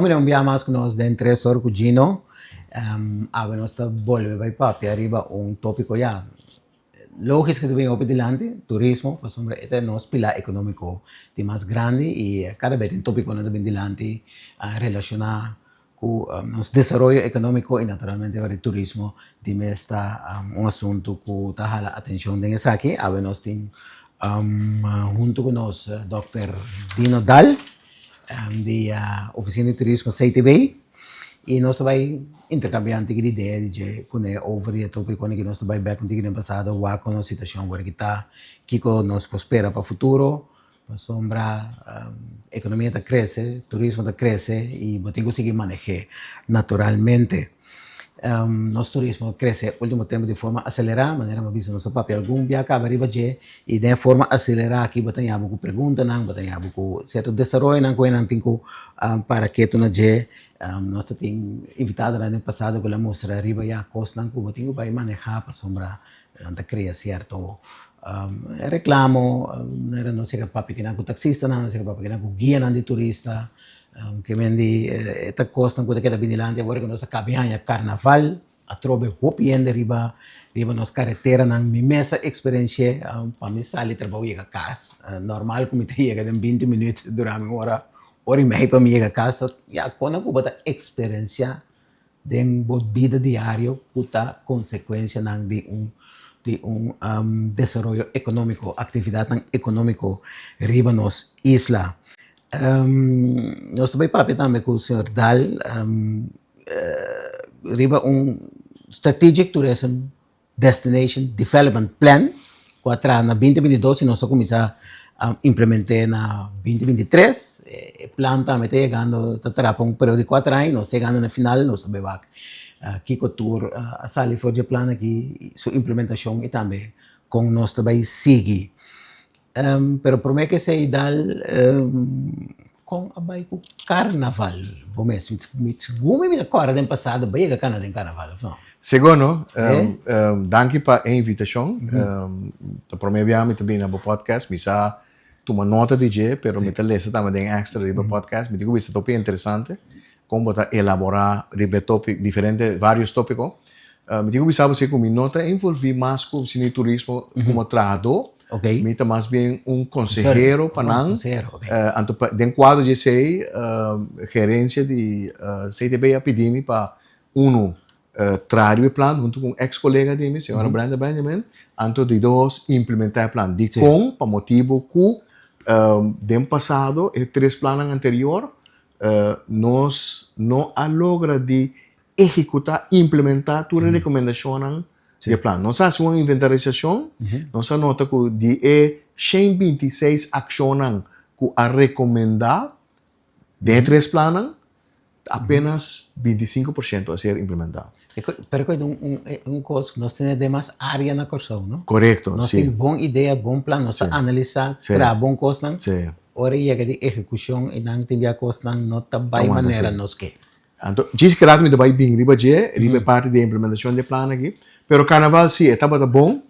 Bon bini un bia mas ku nos den Tres Or ku Gino. Awe nos ta bolbe bai papia riba un topiko ya logis ku ta bin hopi dilanti, turismo, pasobra e ta nos pilar ekonómiko di mas grandi i kada bes tin topikonan ta bin dilanti relashoná ku nos desaroyo ekonómiko i naturalmente ora di turismo di mes ta un asuntu ku ta hala atenshon den esaki. Awe nos tin huntu ku nos dòkter Dino Daal di Ofisina di Turismo CTB i nos ta bai interkambiá un tiki di idea di dje kuné over di e tópikonan ku nos ta bai bèk un tiki den pasado wak kon nos situashon wor ki ta, kiko nos por spera pa futuro. Pasobra ekonomia ta krese, turismo ta krese i bo tin ku sigui maneh'é naturalmente. Nos turismo a krese ultimo tempu di forma aselerá, manera mi a bisa nos a papia algun bia kaba riba dje i den e forma aselerá aki bo ta yabu ku preguntanan, bo ta yabu ku sierto desaroyonan ku nan tin ku para ketu na dje. Nos ta tin invitadonan den pasado ku lo a mustra riba ya kosnan ku bo tin ku bai manehá pasobra Nan ta krea sierto reklamo, manera nos yega papia kinan ku taksistanan, nos yega papia kinan ku guianan di turista, ke men di e ta kosnan ku ta keda bini dilanti awor ku nos a kabi haña karnaval, atrobe hopi hende riba riba nos kareteranan. Mi mes a eksperensh'é pa mi sali trabou yega kas, normal ku mi ta yega den binti minüt dura mi ora, ora i mei pa mi yega kas, ya kon ku bo ta eksperenshá den bo bida diario ku ta konsekuensianan di un di un desaroyo ekonómiko, aktividatnan ekonómiko riba nos isla. Nos ta bai papia tambe ku señor Daal riba un Strategic Tourism Destination Development Plan ku a traha na binti binti dos i nos a kuminsá implement'é na 2023. E plan tambe ta yegando, ta traha pa un periodo di kuater aña, nos ta yegando na final, nos ta bai wak kiko tur a sali for di e plan aki, su implementashon i tambe kon nos ta bai sigui. Pero promé ke esei dal kon a bai ku karnaval bo mes? Mi segun mi mi ta kòrda den pasado bo a yega kana den karnaval òf no? Segun no. Danki pa e invitashon. Ta promé bia mi ta bini na bo podcast. Mi sa tuma nota di dje pero mi ta lesa tambe den extra riba e podcast. Mi tin ku bisa ta hopi interesante kon bo ta elaborá riba e topic diferente varios tópiko. Mi tin ku bisa bo si ku mi no ta envolví mas ku oficina di turismo komo trahadó. Mi ta mas bien un konsehero pa nan. Anto pa den kuadro di esei gerensia di CTB a pidi mi pa unu traha riba e plan huntu ku un eks kolega di mi señora Brenda Benjamin. Anto di dos implementá e plan. Dikon? Pa motibu ku den pasado e tres plannan anterior Nos no a logra di ehekutá, implementá tur e rekomendashonnan di e plan. Nos a hasi un inventarisashon, nos a nota ku di e 126 akshonnan ku a rekomendá den e tres plannan, apenas 25% a ser implementá. Pero ku un kos, nos tene demas área na Kòrsou, no? Korekto, si. Nos tin bon idea, bon plan, nos ta analisá, traha bon kosnan. Ora e yega di ehekushon i nan tin bia kosnan no ta bai manera nos ke. Anto, djis ki rato mi ta bai bin riba dje, riba e parti di e implementashon di e plan aki. Pero karnaval si, e tabata bon.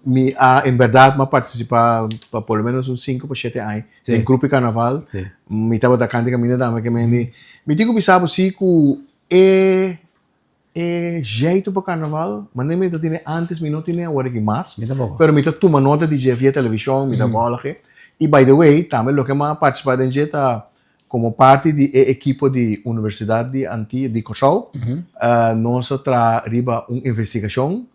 Mi a, en bèrdat, mi a partisipá pa por lo ménos un sinku pa shete aña den grupo di karnaval. Mi tabata kanta i kaminda tambe ke men. Mi tin ku bisa bo si ku e E jeito pa carnaval, manera mi ta tene antes mi no tene awor aki mas, Mi tampoco. pero mi ta tuma nota di dje via television, mi ta volg e. Y by the way, tambe loke mi a participa den dje ta como parti di e ekipo di Universidad di Antia di Kòrsou, nos a traha riba un investigacion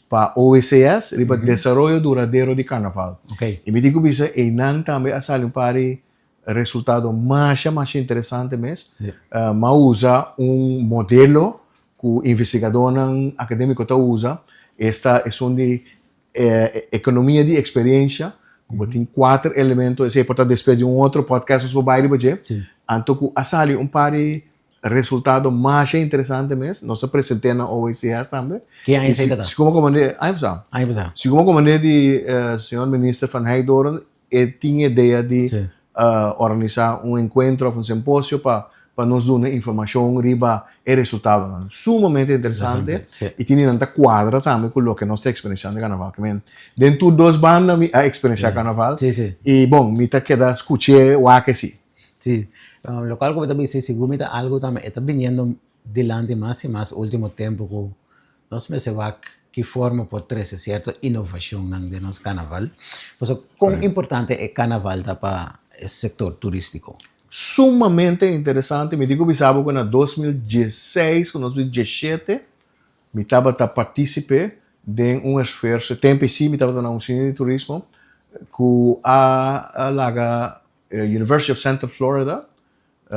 pa OECS riba desaroyo duradero di carnaval. Y mi tin cu bisa eynan tambe a sali un par di Resultado masha masha interesante mes. M'a usa un modelo ku investigadónan akadémiko ta usa, esta esun di ekonomia di eksperiensha, ku bo tin kuater elemento, esei por ta despues di un otro podcast nos por bai riba dje. Anto ku a sali un par di resultado masha interesante mes, nos a present'é na OECS tambe. Ki aña esei ta ta? Si ku bo komand'é, aña pasá. Aña pasá. Si ku bo komand'é di señor minister Van Heydoorn, E tin idea di organisá un enkuentro òf un simposio pa pa nos duna informashon riba e resultadonan. Sumamente interesante i tin di nan ta kuadra tambe ku loke nos ta eksperensiando karnaval. Ke men den tur dos banda mi a eksperensiá karnaval i bon mi ta keda skuch'é wak esei. Si. Locual cu bo ta bisa sigur mi ta algo tambe e ta biniendo dilanti mas y mas ultimo tempo cu nos mester wak ki forma por trece cierto innovacionnan den nos carnaval. Pasobra con importante e carnaval ta pa e sector turistico? Sumamente interesante. Mi tin cu bisa bo cu na 2016 cu 2017 mi tabata participe den un esfuerso, e tempo ey mi tabata na Oficina di Turismo, cu a laga University of Central Florida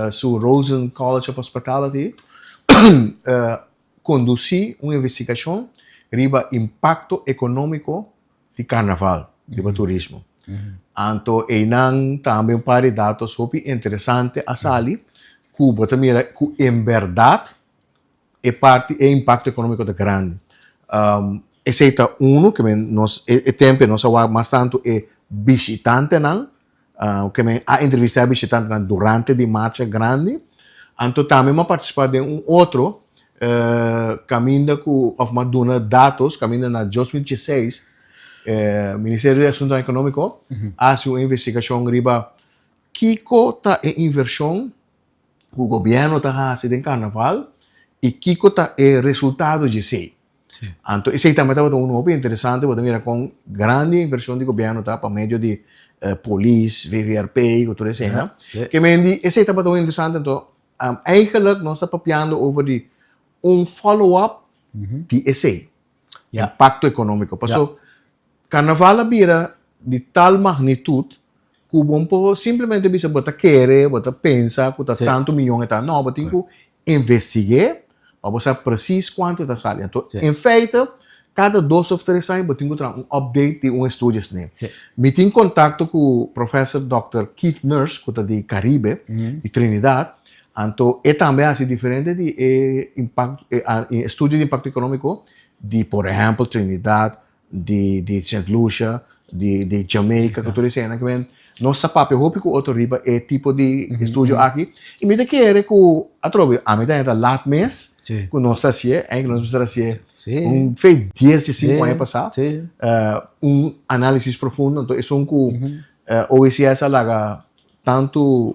su Rosen College of Hospitality conduci un investigacion riba impacto economico di carnaval riba turismo. Anto eynan tambe un par di datos hopi interesante a sali cu bo ta mira cu en berdad e parti e impacto economico ta grandi. Esey ta uno ke men nos e tempo nos a wak mas tanto e bishitantenan ke men a entrevista e bishitantenan durante di marcha grandi. Anto tambe mi a participa den un otro kaminda ku of mi a duna datos kaminda na 2016 Ministerio di Asuntonan Economico a hasi un investigacion riba kiko ta e inversion ku gobièrnu ta hasi den karnaval i kiko ta e resultado di esei. Anto esei tambe tabata un hopi interesante, bo ta mira kon grandi e invershon di gobièrnu ta pa medio di polis, VVRP ku tur eseinan. Ke men di esei tabata un interesante, anto eigenlijk nos ta papiando over di un follow up di esei, impakto ekonómiko. Paso Karnaval a bira di tal magnitut ku bo no por simplemente bisa bo ta kere, bo ta pensa ku ta tantu miyon e ta. No, bo tin ku investig'é pa bo sa presis kuantu e ta sali. Anto, en feite, kada dos òf tres aña bo tin ku traha un update di un estudio asina. Mi tin kontakto ku Professor Dòkter Keith Nurse ku ta di Karibe, di Trinidad. Anto, e tambe a hasi diferente di e estudio di impakto ekonómiko di por ehèmpel Trinidad, di di Sint Lucia, di di Jamaica, ku tur eseinan ke men nos ta papia hopi ku otro riba e tipo di estudio aki i mi ta kere ku atrobe ami ta ta lat mes ku nos ta hasié, eigenlijk nos mester hasié un fei dies di sinku aña pasá un análisis profundo, anto esun ku OECS a laga tantu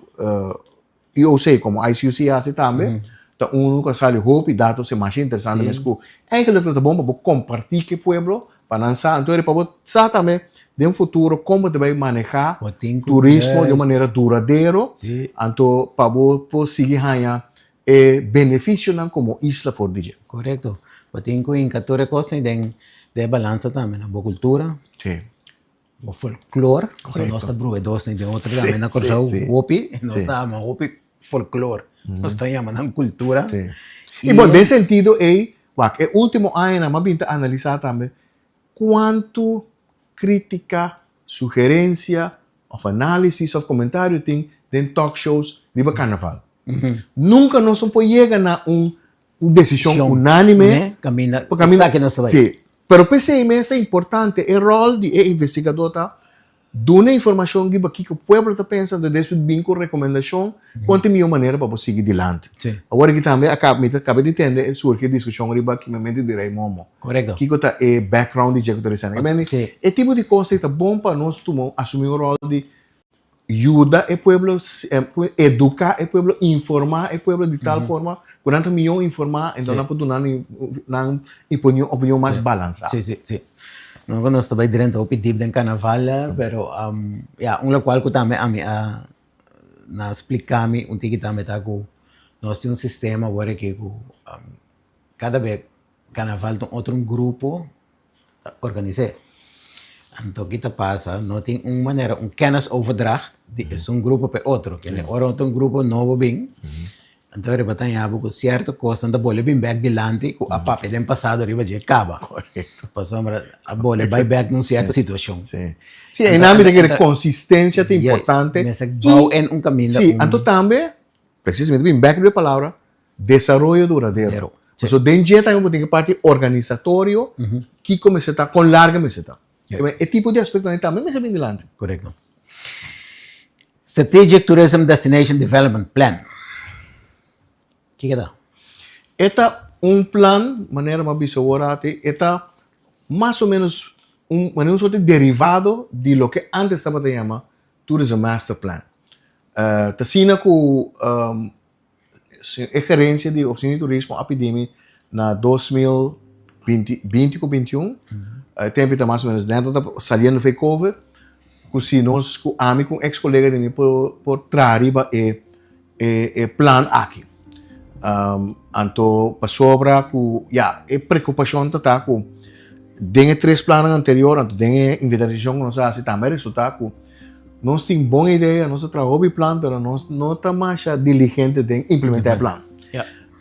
IOC komo ICUC hasi tambe ta unu ku a sali hopi datos e masha interesante mes ku eigenlijk lo ta bon pa bo kompartí ku e pueblo pa nan sa anto pa bo sa tambe den futuro kon bo ta bai manehá turismo di un manera duradero anto pa bo por sigui haña e benefisionan komo isla for di dje. Korekto. Bo tin ku hinka tur e kosnan den e balansa tambe na bo kultura. Bo folklor, pasobra nos ta brua e dos den otro tambe na Kòrsou hopi, nos ta ama hopi folklor, nos ta yama nan kultura. I bon, den sentido ei, wak, e último añanan mi a bin ta analisá tambe kuantu krítika, sugerensia òf análisis òf komentario tin den talk shows riba karnaval. Nunka nos no por yega na un un desishon unánime. Kaminda esaki nos ta bai. Sí, pero p'esei mes ta importante e ròl di e investigadó ta duna informashon riba kiko pueblo ta pensa, anto despues bin ku rekomendashon kon ta e mihó manera pa bo sigui dilanti. Awor aki tambe a kaba, mi ta kaba di tende e surgi e diskushon riba kimamentu di Rei Momo. Kiko ta e background di dje ku ta resende. E tipo di kos ei ta bon pa nos tuma, asumí un ròl di yuda e pueblo, educa e pueblo, informa e pueblo di tal forma cu nan ta mijo informa enton nan por duna nan opinion, opinion mas balansa. Si, si, si. No cu nos ta bay drenta hopi diep den carnaval, pero ya, un locual cu tambe ami a na splica mi un tiki tambe ta cu nos tin un sistema awor aki cu cada bes carnaval ta un otro grupo ta organis'é. Anto ki ta pasa, no tin un manera, un kennisoverdracht di esun grupo pa e otro. Kende ora un grupo nobo bin, anto riba ta haña bo ku sierto kosnan ta bole bin bèk dilanti ku a papia den pasado riba dje kaba. Pasobra a bole bai bèk na un sierto situashon. Sí, einan mi ta kere konsistensia ta importante. Mester bou en un kaminda. Sí, anto tambe, presisamente bin bèk riba e palabra, Desaroyo duradero. Pasobra den dje tambe bo tin e parti organisatorio, kiko mester ta, kon larga mester ta. E tipo di aspektonan tambe mester bin dilanti. Korekto. Strategic Tourism Destination Development Plan, kiko ta? E ta un plan, manera mi a bisa awor ati, e ta mas o menos un, manera un sorto di derivado di loke antes tabata yama Tourism Master Plan. Ta asina ku e gerensia di Ofisina di Turismo a pidi mi na 2020, 20 ku 21, e tempu ta mas o menos dentro ta saliendo for e covid, ku si nos ku ami ku un ex kolega di mi por por traha riba e e plan aki. Anto pasobra ku ya e preokupashon ta ta ku den e tres plannan anterior anto den e inventarisashon ku nos a hasi tambe a resulta ku nos tin bon idea, nos a traha hopi plan pero nos no ta masha diligente den implementa e plan.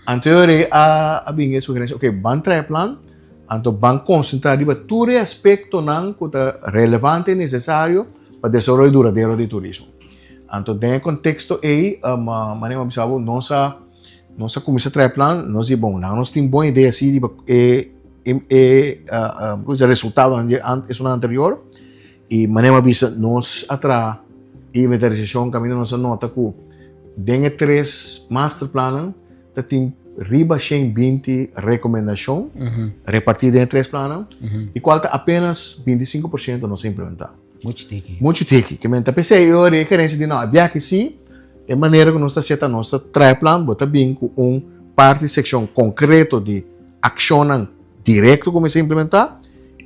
Anto e ora ei a bin e sugerensia ok ban traha e plan anto ban konsentra riba tur e aspektonan ku ta relevante i nesesario pa desaroyo duradero di turismo. Anto den e konteksto ei, manera mi a bisa bo, nos a nos a kuminsá traha e plan, nos di bon, laga nos tin bon idea si riba e e ku bisa resultadonan di esunnan anterior i manera mi a bisa nos a traha e inventarisashon kaminda nos a nota ku den e tres masterplannan ta tin riba 120 rekomendashon repartí den e tres plannan i kual ta apenas 25% nos a implementá. Muchu tiki. Muchu tiki. Ke men ta p'esei e ora e gerensia di no, a biaha si, e manera ku nos ta hasié ta nos ta traha e plan, bo ta bin ku un parti sekshon konkreto di akshonnan direkto ku mester implementá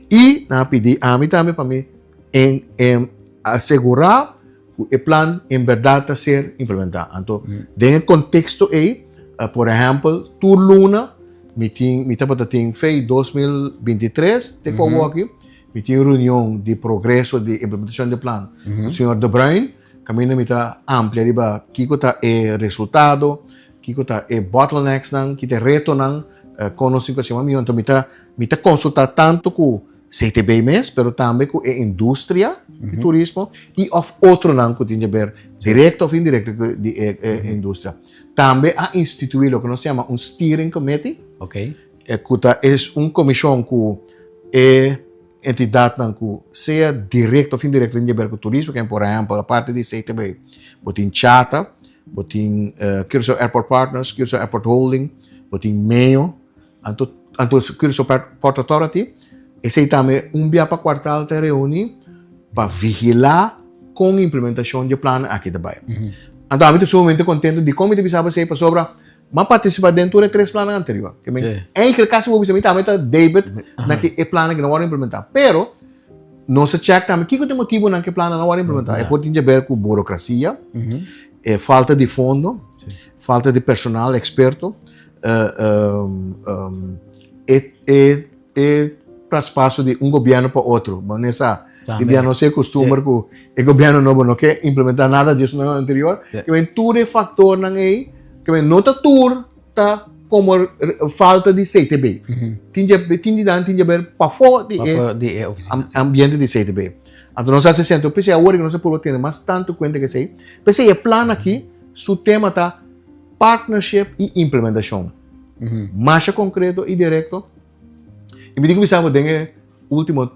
i nan a pidi ami tambe pa mi en en asegurá ku e plan en bèrdat ta ser implementá. Anto den e konteksto ei, por ehèmpel, tur luna mi tin mi tabata tin fei 2023 te ku awoki, Mi tin reunion di progreso di implementacion di plan cu señor De Bruin, caminda mi ta amplia riba kico ta e resultado, kico ta e bottlenecksnan, ki ta e retonan, con nos tin cu haci mas miho. Anto mi ta mi ta consulta tanto cu CTB mes, pero tambe cu e industria di turismo y of otronan cu tin di haber directo of indirecto cu di e industria. Tambe a institui loke nos ta yama un steering committee. Cu ta es un comision cu e entidadnan cu sea directo of indirecto tin di haber cu turismo, ken por ehempel aparte di CTB bo tin CHATA, bo tin Curaçao Airport Partners, Curaçao Airport Holding, bo tin MEO, anto anto Curaçao Port Authority, esey tambe un bia pa cuartal ta reuni pa vigila con implementacion di e plannan aki ta bay. Anto ami ta sumamente contento dicon mi ta bisa bo esey pasobra M'a participa den tur e tres plannan anterior. Ke men, Sí. eigenlijk casi bo bisa mi tambe ta debet na ki e plannan ki no wòrdu implementá. Pero, nos a check tambe kiko ta e motibonan ku e plannan no wòrdu implementá. E por tin djaber ku burokrasia, e falta di fondo, falta di personal eksperto, e e E traspaso di un gobierno pa otro. Bo ne sa. Tambe. Di bia no se costumber ku e gobierno nobo no ke implementa nada di esun anterior. Ke men tur e factornan ei, ke men no ta tur ta como falta di CTB. Tin dje, tin di nan tin dje ber pafó di e Pafó di e oficina. ambiente di CTB. Anto nos a hasi sento, p'esei awor ku nos a purba tene mas tantu kuenta ku esei. P'esei e plan aki su tema ta partnership i implementashon. Masha konkreto i direkto. I mi tin ku bisa bo den e último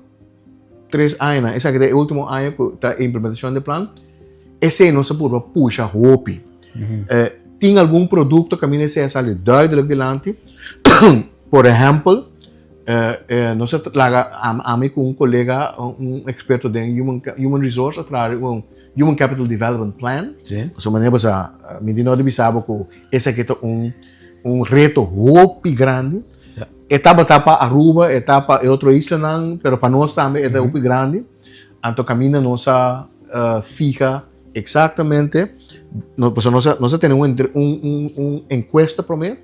tres añanan, esaki ta e último aña ku ta e implementashon di e plan, esei nos a purba pusha hopi. Tin algun produkto kaminda esei a sali duidelijk dilanti. Por ehèmpel, nos a laga ami ku un kolega, un eksperto den human resource a traha un human capital development plan. Pasobra manera bo sa, mi tin no di bisa bo ku esaki ta un un reto hopi grandi. E tabata pa Aruba, e ta pa e otro islanan, pero pa nos tambe e ta hopi grandi. Anto caminda nos a fija exactamente, no, pasobra nos a, nos a tene un, un, un, un encuesta prome,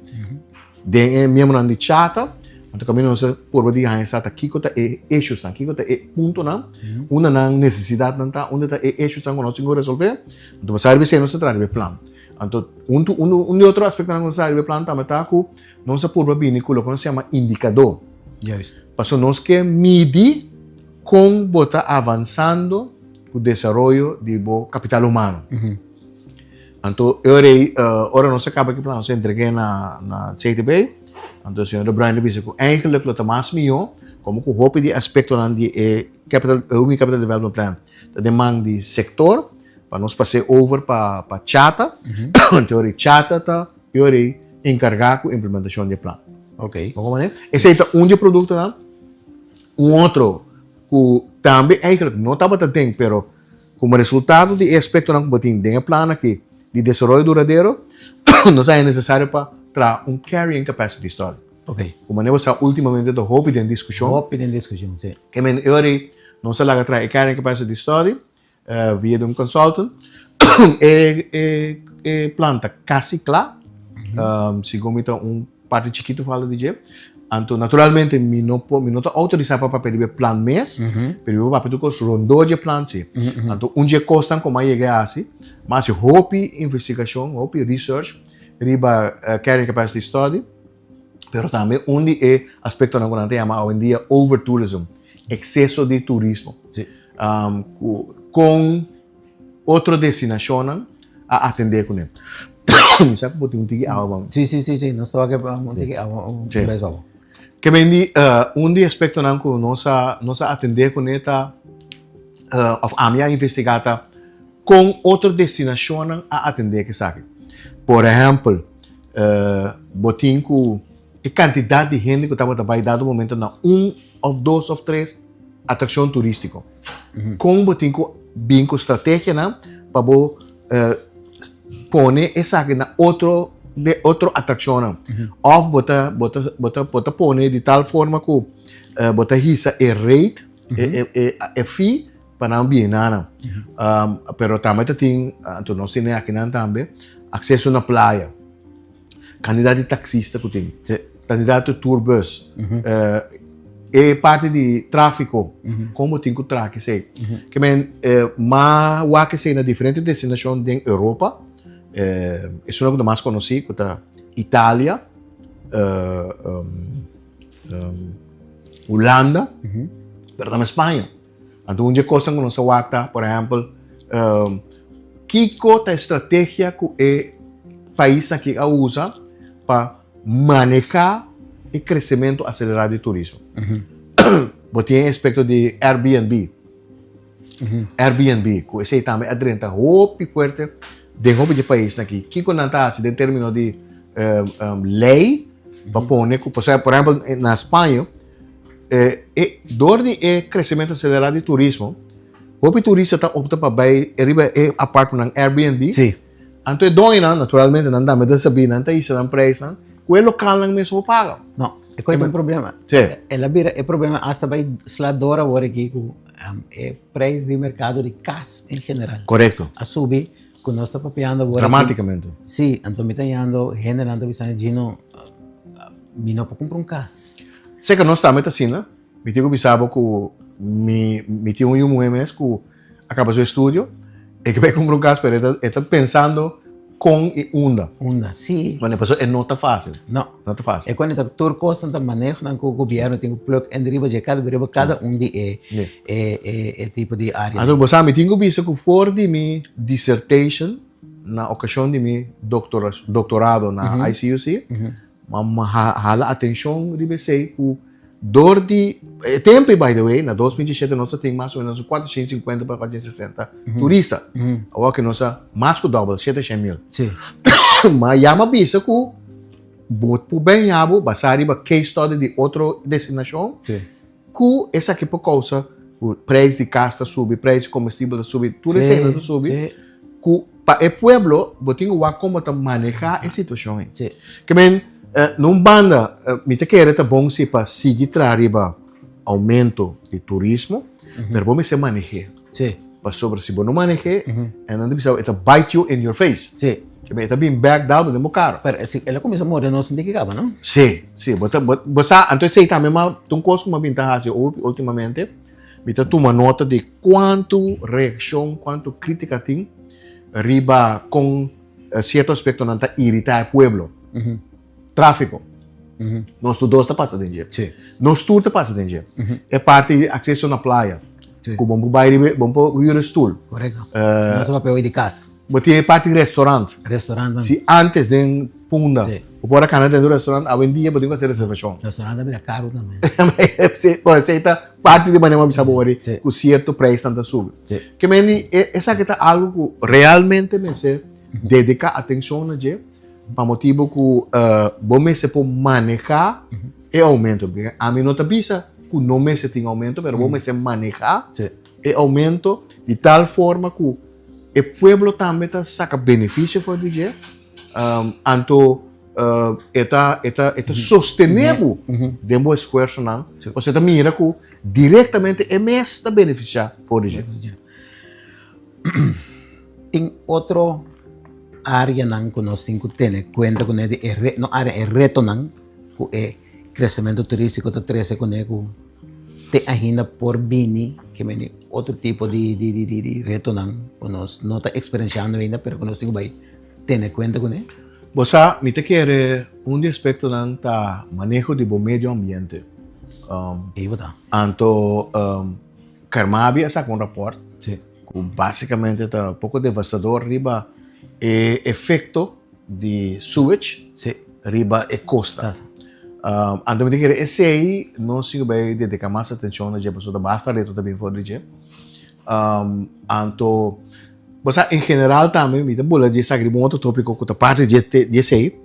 den e miembronan di CHATA, anto caminda nos a purba di haña sa ta kiko ta e issuesnan, kiko ta e puntonan, unda nan necesidadnan ta, unda ta e issuesnan ku nos tin ku resolve. Anto basá riba esei nos a traha riba e plan. Anto, un, un, un di otro aspectonan ku nos a traha riba e plan tambe ta ku nos a purba bini ku loke nos yama indikadó. Juist. Pasobra nos ke midi kon bo ta avansando ku desaroyo di bo kapital humano. Anto, e ora ei, ora nos a kaba ki plan, nos a entreg'é na, na CTB. Anto, señor De Bruin a bisa ku eigenlijk lo ta mas mihó, komo ku hopi di aspektonan di e capital, Human Capital Development Plan ta den man di sektor, Pa nos pas'é over pa pa Chata, anto ora Chata ta e ora ei enkargá ku implementashon di e plan. Ok. Bo komprendé? Esei ta un di e produktonan. Un otro ku tambe eigenlijk no tabata den, pero Komo resultado di e aspektonan ku bo tin den e plan aki di desaroyo duradero, nos a haña nesesario pa traha un carrying capacity study. Ku manera bo sa ultimamente ta hopi den diskushon. Hopi den diskushon, si. Ke men e ora ei nos a laga traha e carrying capacity study via di un consultant. E e plan ta kasi kla. Segun mi ta un parti chikitu falta di dje. Anto naturalmente mi no por, mi no ta outorisá pa papia riba e plan mes, pero mi por papia tur kos rondó dje plan si. Anto un dje kosnan ku mi a yega a hasi, mi a hasi hopi investigashon, hopi research riba carrying capacity study, pero tambe un di e aspektonan ku nan ta yama awendia overtourism, ekseso di turismo. Ku kon otro destinashonnan a atendé kuné. Mi sa ku bo tin un tiki awa ban. Sí, sí, sí, sí. Nos ta wak un tiki awa un bes pa bo. Ke men di un di aspektonan ku nos a nos a atendé kuné ta òf ami a investigá ta kon otro destinashonnan a atendé ku esaki. Por ehèmpel, bo tin ku e kantidat di hende ku tabata bai dado momento na un òf dos òf tres atrakshon turístiko. Kon bo tin ku bin ku strategianan pa bo pone esaki na otro de otro atrakshonnan. Òf bo ta bo ta bo ta bo ta pone di tal forma ku bo ta hisa e rate, e fee pa nan bini na nan. Pero tambe ta tin, anto nos tene akinan tambe, akseso na playa. Kandidat di taksista ku tin. Kandidat di tourbus. E parti di tráfiko, kon bo tin ku traha esei. Ke men m'a wak esei na diferente destinashon den Europa. Esun ku ta mas konosí ku ta Italia, Hulanda, pero tambe Spaña. Anto un dje kosnan ku nos a wak ta, por ehèmpel, kiko ta e strategia ku e paisnan aki a usa pa manehá e kresementu aselerá di turismo. Bo tin e aspekto di Airbnb. Airbnb, ku esei tambe a drenta hopi fuerte den hopi dje paisnan aki. Kiko nan ta hasi den término di lei pa pone ku, por ehèmpel, na Spaña, E dor di e kresementu aselerá di turismo, hopi turista ta opta pa bai riba e apartmentnan Airbnb. Sí. Anto e doñonan, naturalmente, nan tambe ta sabí, nan ta hisa nan preisnan ku e lokalnan mes por paga. No, e kos ta un problema. Sí. El a bira e problema asta bai sla dor awor aki ku e preis di merkado di kas en general. Korekto. A subi ku nos ta papiando awor aki. Dramaticamente. Sí, anto mi ta yando hendenan ta bisa Gino, mi no por kumpra un kas. Seka nos tambe ta asina. Mi tin ku bisa bo ku mi mi tin un yu muhé mes ku a kaba su estudio, e ke bai kumpra un kas pero e ta e ta pensando kon i unda. Unda, si. Bueno, pasobra e no ta fásil. No. No ta fásil. E kuando ta tur kosnan ta manehonan ku gobièrnu tin ku plug en riba dje kada riba kada un di e e e e tipo di área. Anto bo sa mi tin ku bisa ku for di mi dissertation na okashon di mi doktora doktorado na ICUC, Ma hala atencion riba esey cu door di e tempo ey by the way na 2017 nos a tin mas o menos 450 pa 460 turista. Awor cu nos a mas cu dobel, 700 mil. Ma ya mi a bisa cu bo por ben yabo basa riba case study di otro destinacion Ku esaki por kousa ku preis di kas ta subi, preis di komestibel ta subi, tur eseinan ta subi, ku pa e pueblo bo tin ku wak kon bo ta manehá e situashon ei. Ke men, na un banda mi ta kere ta bon si pa sigui traha riba oumento di turismo, pero bo mester maneh'é. Pasobra si bo no maneh'é, e nan ta bisa bo e ta bite you in your face. Ke men e ta bin bèk dal bo den bo kara. Pero si el a kuminsá morde nos tin ki kaba, no? Sí, sí. Bo ta, bo, bo sa, anto esei tambe ma ta un kos ku mi a bin ta hasi ultimamente. Mi ta tuma nota di kuantu reakshon, kuantu krítika tin riba kon sierto aspektonan ta iritá e pueblo. Tráfiko. Nos tur dos ta pasa den dje. Nos tur ta pasa den dje. E parti di akseso na playa. Ku bo por bai riba, bo por hür e stul. Korekto. Nos ta papia hoy di kas. Bo tin e parti di restaurant. Restaurant. Si antes den Punda bo por a kana den un restaurant, awendia bo tin ku hasi reservashon. Restaurant ta bira karu tambe. Si, bo esei ta parti di manera bo a bisa bo wòrdu ku sierto preisnan ta subi. Ke meni esaki ta algu ku realmente mester dediká atenshon na dje pa motibu ku bo mester por manehá e oumento. Ami no ta bisa ku no mester tin oumento, pero bo mester manehá. e oumento di tal forma ku e pueblo tambe ta saka benefisio for di dje, anto e ta e ta e ta sostené bo den bo esfuersonan, pasobra e ta mira ku direktamente e mes ta benefisiá for di dje. Tin otro áreanan ku nos tin ku tene kuenta kuné di e re, no área, e retonan ku e kresementu turístiko ta trese kuné ku te ainda por bini ke meni otro tipo di di di di retonan ku nos no ta eksperensiando ainda pero ku nos tin ku bai tene kuenta kuné? Bo sa, mi ta kere un di aspektonan ta maneho di bo medio ambiente. Ei bo ta. Anto Carmabi a saka un rapòrt ku básikamente ta poko devastador riba e efekto di sewage riba e kosta. Anto mi ta kere esei nos tin ku bai dediká mas atenshon na dje pasobra ta basta reto ta bin for di dje. Anto bo sa en general tambe mi ta bula dje esaki riba un otro tópiko ku ta parti di esei.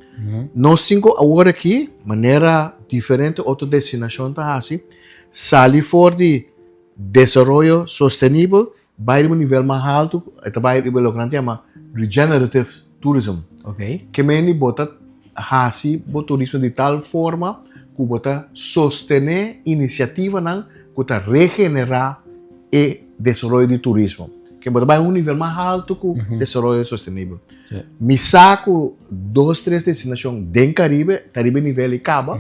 Nos tin ku awor aki manera diferente otro destinashon ta hasi sali for di desaroyo sostenibel bai riba un nivel mas haltu, e ta bai riba loke nan ta yama regenerative tourism. Ke mende bo ta hasi bo turismo di tal forma ku bo ta sostené inisiativanan ku ta regenerá e desaroyo di turismo. Ke bo ta bai un nivel mas haltu ku desaroyo sostenibel. Mi sa ku dos tres destinashon den Karibe ta riba e nivel ei kaba.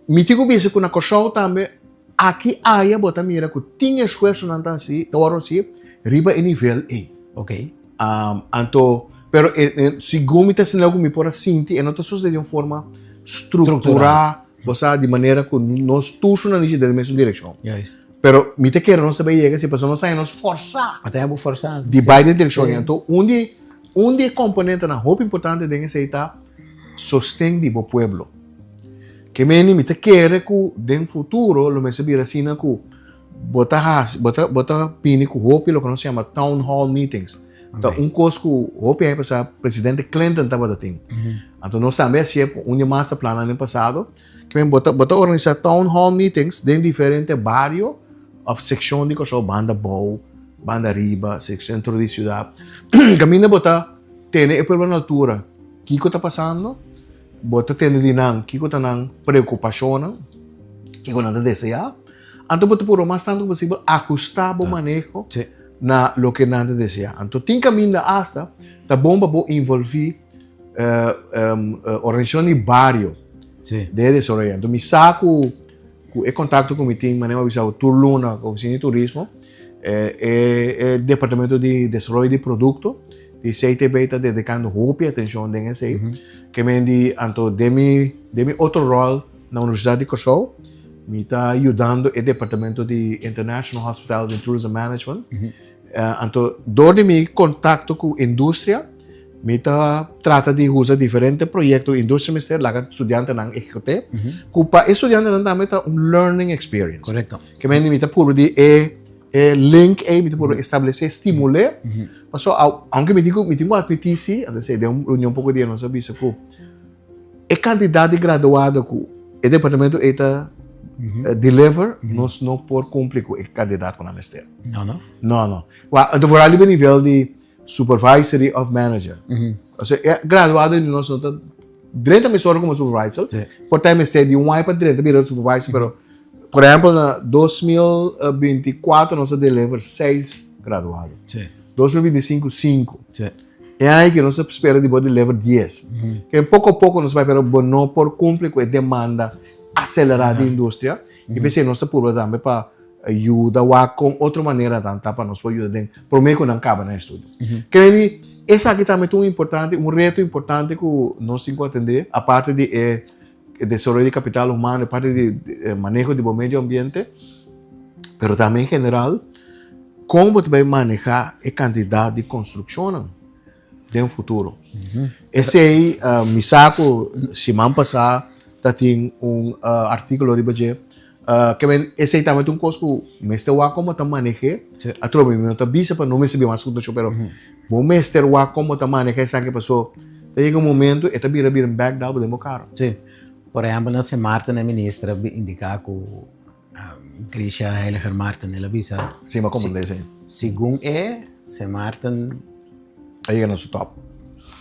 Mi tin ku bisa ku na Kòrsou tambe aki aya bo ta mira ku tin esfuersonan ta hasi, ta wòrdu hasi riba e nivel ei. Anto, pero e segun mi ta sinti ku mi por a sinti e no ta sosodé di un forma strukturá, bo sa, di manera ku nos tur su nanishi den e mesun direkshon. Pero mi ta kere nos ta bai yega si pasobra nos ta haña nos fòrsá di bai den direkshon ei. Anto un di un di e komponentenan hopi importante den esei ta sosten di bo pueblo. Ke meni mi ta kere ku den futuro lo mester bira asina ku bo ta hasi bo ta bo ta bini ku hopi loke nos yama town hall meetings. Ta un kos ku hopi aña pasá presidente Clinton tabata tin. Anto nos tambe hasié ku un di e master plannan den pasado. Ke men bo ta bo ta organisá town hall meetings den diferente bario òf sekshon di Kòrsou, banda bou, banda riba, sentro di siudat. Kaminda bo ta tene e pueblo na altura kiko ta pasando. Bo ta tende di nan kiko ta nan preokupashonnan, kiko nan ta deseá. Anto bo ta purba mas tantu posibel ahustá bo maneho na loke nan ta deseá. Anto tin kaminda asta ta bon pa bo involví organisashon di bario den e desaroyo. Anto mi sa ku Ku e kontakto ku mi tin, manera mi a bisa bo, tur luna ku Ofisina di Turismo, e Departamento di Desaroyo di Produkto di CTB ta dedikando hopi atenshon den esei. Ke men di, anto den mi, den mi otro ròl na Universidat di Kòrsou, mi ta yudando e Departamento di International Hospitality and Tourism Management. Anto dor di mi kontakto ku industria, Mi ta trata di usa diferente proyecto industria mester laga studiantenan ehecute, cu pa e studiantenan tambe ta un learning experience. Ke men mi ta purba di e e link ei mi ta purba establece, stimule, paso aunke mi tin cu mi tin cu admiti si, anto den un reunion poco dia nos a bisa cu e cantidad di graduado cu e departamento ei ta deliver, nos no por cumpli cu e cantidad cu nan mester. No, no? No, no. Wak, anto vooral riba nivel di supervisory of manager. Osea, e graduado di nos no ta drenta mesora como supervisor. Por ta mester di un aña pa drenta bira supervisor, pero por ehempel na 2024 nos a deliver seis graduado. 2025 cinco. E aña aki nos ta spera di por deliver dies. Ke poko a poko nos bai pero bo no por cumpli cu e demanda acelera di industria. Y p'esei nos ta purba tambe pa yuda wak kon otro maneranan ta pa nos por yuda den promé ku nan kaba nan estudio. Kennedy, esaki tambe ta un importante, un reto importante ku nos tin ku atendé, aparte di e desaroyo di kapital humano, aparte di maneho di bo medio ambiente, pero tambe en general, kon bo ta bai manehá e kantidat di konstrukshonnan den futuro. Esei mi sa ku siman pasá ta tin un artíkulo riba dje. Ke men esei tambe ta un kos ku mester wak komo ta maneh'é. Atrobe mi no ta bisa pa no mester bin mas konstrukshon pero bo mester wak komo ta manehá esaki paso ta yega un momento e ta bira bira un bèk dal bo den bo karo. Sí. Por ehèmpel na Sint Maarten e minister a indiká ku. Grisha Heiliger Marten, el a bisa. Sí, m'a comprende esei. Segun e, Sint Maarten. A yega na su top.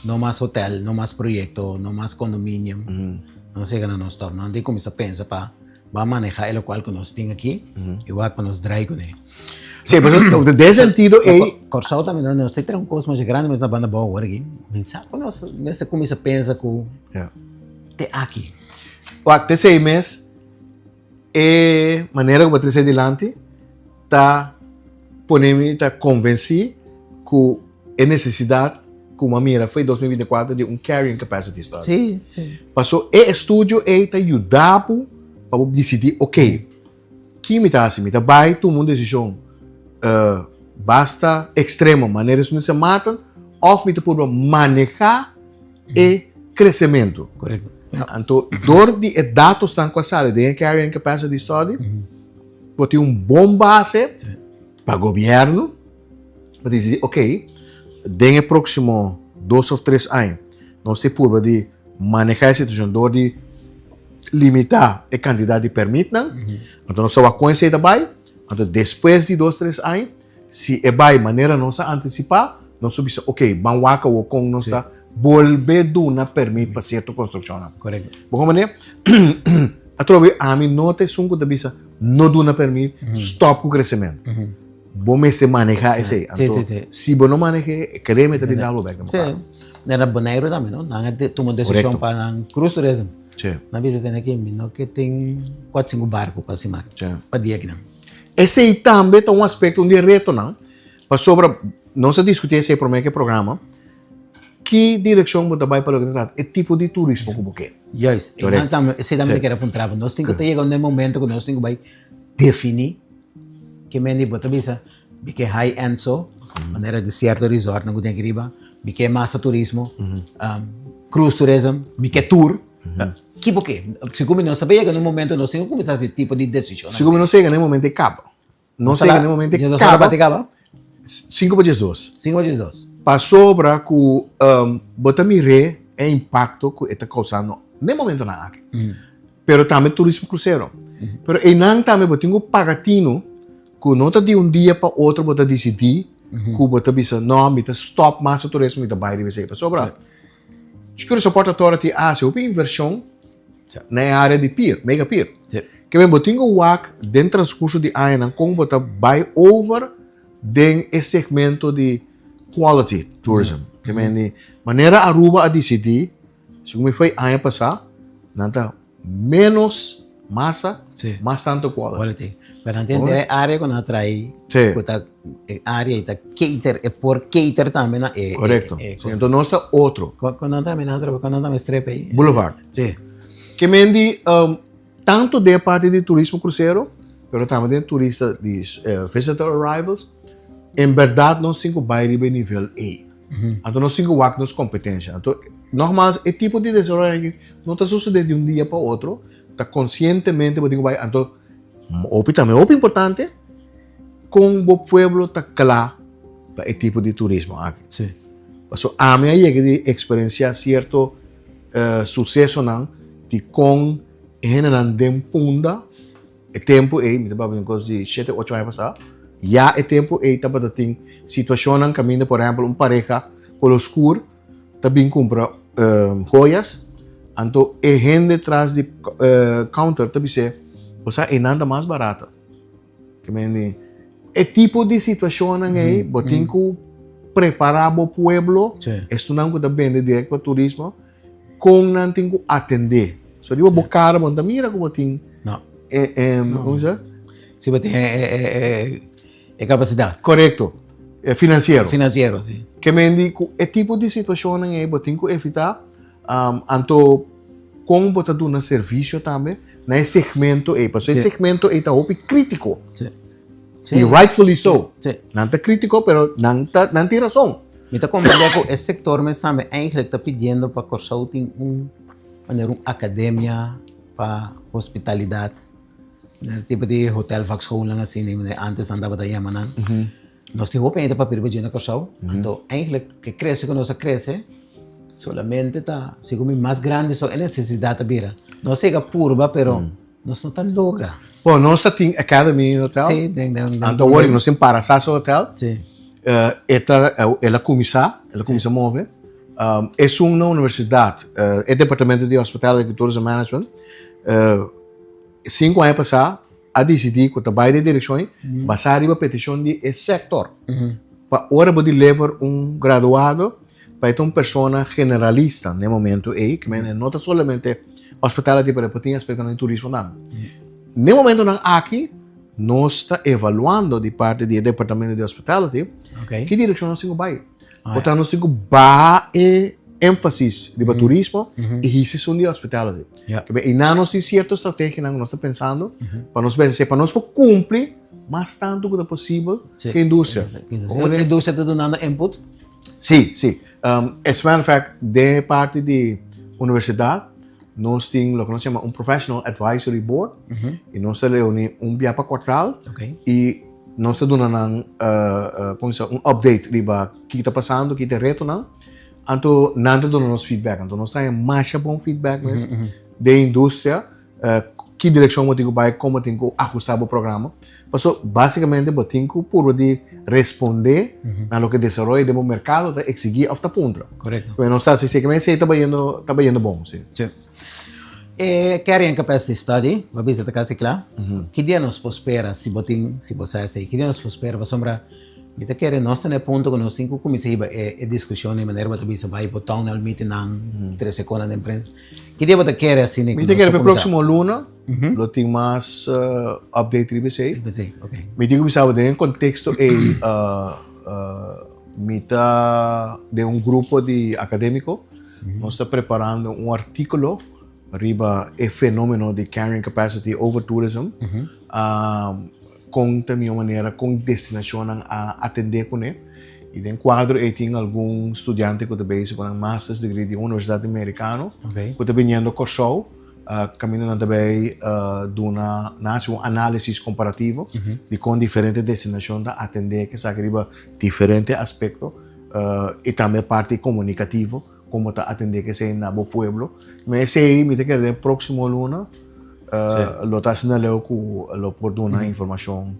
No mas hotel, no mas proyecto, no mas condominium. Nos a yega na nos top. Nos tin cuminsa pensa pa ban maneha e locual cu nos tin aki y wak pa nos draai cune. Sí, pero den e sentido ey. Corsou tambe nos ta traha un cos masha grandi mes na banda abou awor aki. Mi sa cu nos mester cuminsa pensa cu te aki. Wak, te esey mes e manera cu bo trece dilanti ta pone mi ta convenci cu e necesidad cu mi a mira foi 2024 di un carrying capacity study. Sí, sí. Paso e estudio ey ta yuda bo pa bo dicidi, ok, ki mi ta haci? Mi ta bay tuma un decision basta extremo manera esun di Sint Maarten of mi ta purba maneha e crecemento? Correcto. Anto, door di e datosnan cu a sali den e carrying capacity study, bo tin un bon base pa gobierno pa dicidi, ok, den e proximo 2 of 3 aña nos tin purba di maneha e situacion door di limita e cantidad di permitnan, anto nos ta wak con esey ta bay, anto despues di 2, 3 aña, si e bay manera nos a anticipa, nos ta bisa, ok, ban wak awo con nos ta bolbe duna permit pa cierto construccionnan. Bo comprende? Atrobe ami no ta esun cu ta bisa no duna permit, stop cu crecemento. Bo mester maneha esey. Anto, si bo no manehe, créeme ta bin dal bo bek na bo cara. Sí. Na Boneiru tambe, no? Nan a tuma un decision pa nan cruise tourism. Nan bisa tene aki, mi no ke tin cuatro cinco barco pa siman, pa dia akinan. Esey tambe ta un aspecto, un di e retonan, pasobra nos a discuti esey prome ke programa, ki direccion bo ta bay pa loke ta trata e tipo di turismo ku bo ke. Juist, e nan tambe, esey tambe ta kere puntra bo. Nos tin ku ta yega un momento ku nos tin ku bay defini ke men di bo ta bisa mi ke high end so, manera di cierto resortnan ku tin aki riba, mi ke masa turismo, cruise tourism, mi ke tour. Ki bo ke? Segun mi nos ta yega na un momento nos tin ku kuminsá hasi tipo di desishonnan. Segun mi nos yega na e momento e kaba. Nos yega na e momento e kaba. Kaba? Sinku pa diesdos. 5 pa 12. Pasobra ku bo ta mir'é e impakto ku e ta kousando na e momentonan aki. Pero tambe turismo krusero. Pero einan tambe bo tin ku paga tinu ku no ta di un dia pa otro bo ta disidí ku bo ta bisa no mi ta stòp mas e turismo mi ta bai riba esei. Pasobra Curaçao Port Authority a hasi hopi invershon na e área di pier, mega pier. Ke men bo tin ku wak den transkurso di añanan kon bo ta bai over den e segmento di quality tourism. Ke men di manera Aruba a disidí, segun mi foi aña pasá, nan ta Menos masa, Sí. mas tanto quality. Quality. Pero nan tin e área ku nan a trae, Sí. ku ta e área i ta cater, e por cater tambe na e Korekto. e Sí, enton nos ta otro. Ku nan tambe nan ku nan tambe strep ei. Boulevard. Sí. Ke men di tanto den e parti di turismo krusero, pero tambe den turista di visitor arrivals, en bèrdat nos tin ku bai riba e nivel ei. Anto nos tin ku wak nos kompetensia. Anto, nogmaals, e tipo di desaroyo aki no ta sosodé di un dia pa otro, ta konsientemente bo tin ku bai. Anto, hopi tambe hopi importante, kon bo pueblo ta kla pa e tipo di turismo aki. Pasobra ami a yega di eksperensiá sierto susesonan di kon e hendenan den Punda, E tempu ei, mi ta papia di un kos di shete, ocho aña pasá, ya e tempu ei tabata tin situashonnan kaminda, por ehèmpel, un pareha kolo skur ta bin kumpra hoyas, anto e hende tras di counter ta bis'é, Bo sa einan ta mas barata. Ke men di, e tipo di situashonnan ei bo tin ku prepará bo pueblo, estunan ku ta bende dirèkt pa turismo, Kon nan tin ku atendé. So riba bo kara bo no ta mira ku bo tin No. e e No. kon sa? Si bo tin e e e e e kapasidat. Korekto. E finansiero. Finansiero, si. Ke men di ku e tipo di situashonnan ei bo tin ku evitá, anto kon bo ta duna servisio tambe na e segmento ei. Pasobra e segmento ei ta hopi krítiko. Si. Sí. Y rightfully so. Sí. Nan ta crítico, pero nan, ta, nan tin razón. Mi ta comprende ku e sector mes tambe eigenlijk ta pidiendo pa Kòrsou tin un manera un academia pa hospitalidad. Manera tipo di hotel vakschoolnan asina, manera antes nan tabata yama nan. Nos tin hopi hende papia riba dje na Kòrsou. Anto eigenlijk ke krese ku nos a krese solamente ta segun mi mas grandi so e nesesidat ta bira. Nos yega purba pero nos no ta logra. Bon, nos ta tin Academy Hotel. Sí, den den den. Anto awor nos tin Parasasa Hotel. Sí. E ta el a kuminsá, el a kuminsá move. Esun na universidat, e departamento di Hospitality and Tourism Management, sinku aña pasá a disidí ku ta bai den direkshon ei basá riba petishon di e sektor. Pa ora bo deliver un graduado pa e ta un persona generalista na e momento ei, ke men e no ta solamente hospitality pero e por tin aspektonan di turismo tambe. Na e momentonan aki nos ta evaluando di parti di e departamento di hospitality ki direkshon nos tin ku bai. Por tanto nos tin ku baha e énfasis riba turismo i hisa esun di hospitality. I nan nos tin sierto strategianan ku nos ta pensando pa nos bes pa nos por kumpli mas tantu ku ta posibel ku e industria. E industria ta dunando input? Sí, sí. As a matter of fact, den e parti di universidat nos tin loke nos yama un professional advisory board i nos ta reuní un bia pa kuartal i nos ta duna nan komo se un update riba kiko ta pasando, kiko ta e retonan. Anto nan ta duna nos feedback. Anto nos ta haña masha bon feedback mes den e industria. Ki direkshon bo tin ku bai, kon bo tin ku ahustá bo programa. Paso básikamente bo tin ku purba di respondé na loke desaroyo den bo merkado ta eksigí òf ta puntra. Korekto. Pero nos ta hasi esei, esei ta bayendo, ta bayendo bon, si. Sí. E carrying capacity study, bo a bisa ta kasi kla. Ki dia nos por spera si bo tin, si bo sa esei, ki dia nos por spera? Pasobra Mi ta kere nos ta na e punto ku nos tin ku kuminsá hiba e diskushon e manera bo ta bisa bai bo town hall meetingnan, trese konan den prensa. Ki dia bo ta kere asina ku nos ta kuminsá? Mi ta kere pa e próksimo luna lo tin mas update riba esei. Riba esei, ok. Mi tin ku bisa bo den e konteksto ei mi ta den un grupo di akadémiko, nos ta preparando un artíkulo riba e fenomeno di carrying capacity over tourism. Kon ta mihó manera kon destinashonnan a atendé kuné. I den kuadro ei tin algun studiante ku ta bezig ku nan master's degree di un universidat merikano ku ta biniendo Kòrsou kaminda nan ta bai duna nan hasi un análisis komparativo di kon diferente destinashon ta atendé ku esaki riba diferente aspekto i tambe parti komunikativo kon bo ta atendé ku esei na bo pueblo. Esei mi ta kere den próksimo luna. Lo ta asina leu ku lo por duna informashon.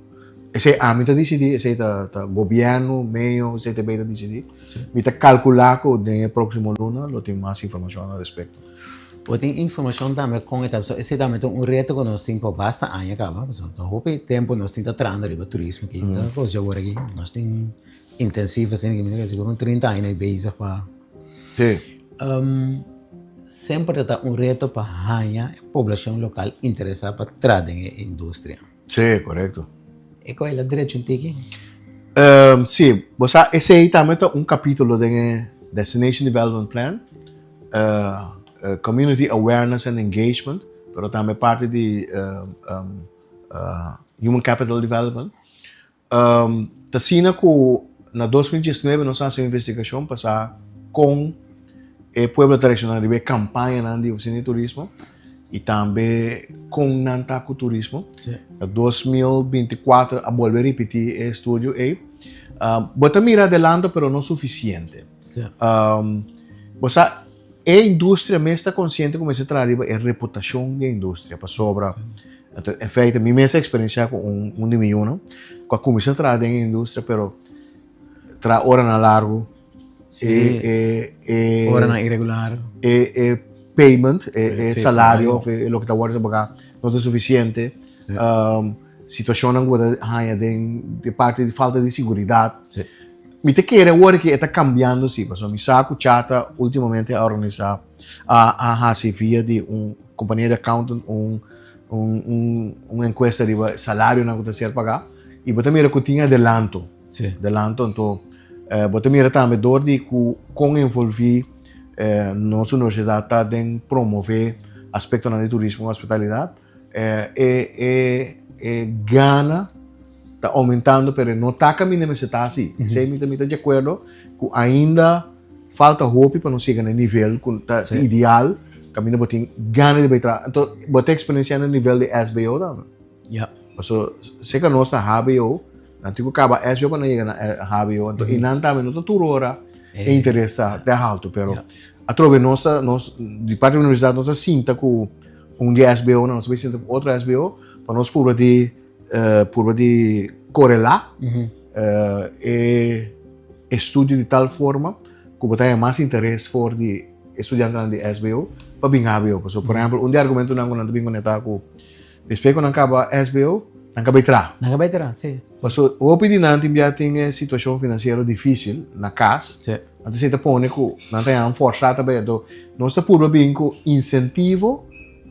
Esei ami ta disidí, esei ta ta gobièrnu, meo, CTB ta disidí. Mi ta kalkulá ku den e próksimo luna lo tin mas informashon al respekto. Bo tin informashon tambe kon e ta pasobra esei tambe ta un reto ku nos tin pa basta aña kaba, pasobra ta hopi tempu nos tin ta trahando riba turismo aki. Ta kos dje awor aki nos tin intensivo asina ki mi ta kere sigur un 30 aña nos bezig pa. Sí. Semper ta ta un reto pa haña e poblashon lokal interesá pa tra den e industria. Sí, korekto. E ku el a drecha un tiki? Sí, bo sa esei tambe ta un kapítulo den e Destination Development Plan, Community Awareness and Engagement, pero tambe parti di Human Capital Development. Ta asina ku na 2019 nos a hasi un investigashon pa sa kon e pueblo ta reakshoná riba e kampañanan di ofisina di turismo i tambe kon nan ta ku turismo. Na 2024 a bolbe ripití e estudio ei. Bo ta mira adelanto pero no sufisiente. Bo sa E industria mes ta konsiente ku mester traha riba e reputashon di e industria pasobra en feite mi mes a eksperensiá ku un un di mi yunan ku a kuminsá traha den e industria pero traha oranan largu e e e Oranan iregular. E e payment e e salario òf e loke ta wòrdu paga no ta sufisiente situashonnan ku bo ta haña den e parti di falta di siguridat. Mi ta kere awor ki e ta kambiando si, pasobra mi sa ku Chata ultimamente a organisá, a a hasi via di un kompania di accountant un un un un enkuesta riba salarionan ku ta ser pagá i bo ta mira ku tin adelanto. Sí. Adelanto anto bo ta mira tambe dor di ku kon envolví nos universidat ta den promové aspektonan di turismo i hospitalidat. E e e gana ta aumentando pero e no ta caminda mester ta asi. Esey mi ta mi ta di acuerdo cu ainda falta hopi pa nos yega na e nivel cu ta ideal caminda bo tin gana di bay traha. Anto bo ta experiencia na nivel di SBO tambe. Paso seca nos ta HBO nan tin cu caba SBO pa nan yega na HBO anto y nan tambe no ta tur ora e interes ta halto pero atrobe nos ta nos di parti di universidad nos a sinta cu Un di SBO nan nos a bai sinta ku otro SBO. pa nos purba di purba di korelá e estudio di tal forma ku bo ta haña mas interes for di e studiantenan di SBO pa bin HBO. Pasobra por ehèmpel un di e argumentonan ku nan ta bin kuné ta ku despues ku nan kaba SBO nan ka bai traha. Nan ka bai traha, si. Pasobra hopi di nan tin bia tin e situashon finansiero difísil na kas. Si. Anto esei ta pone ku nan ta haña nan fòrsá ta bai. Anto nos ta purba bin ku insentivo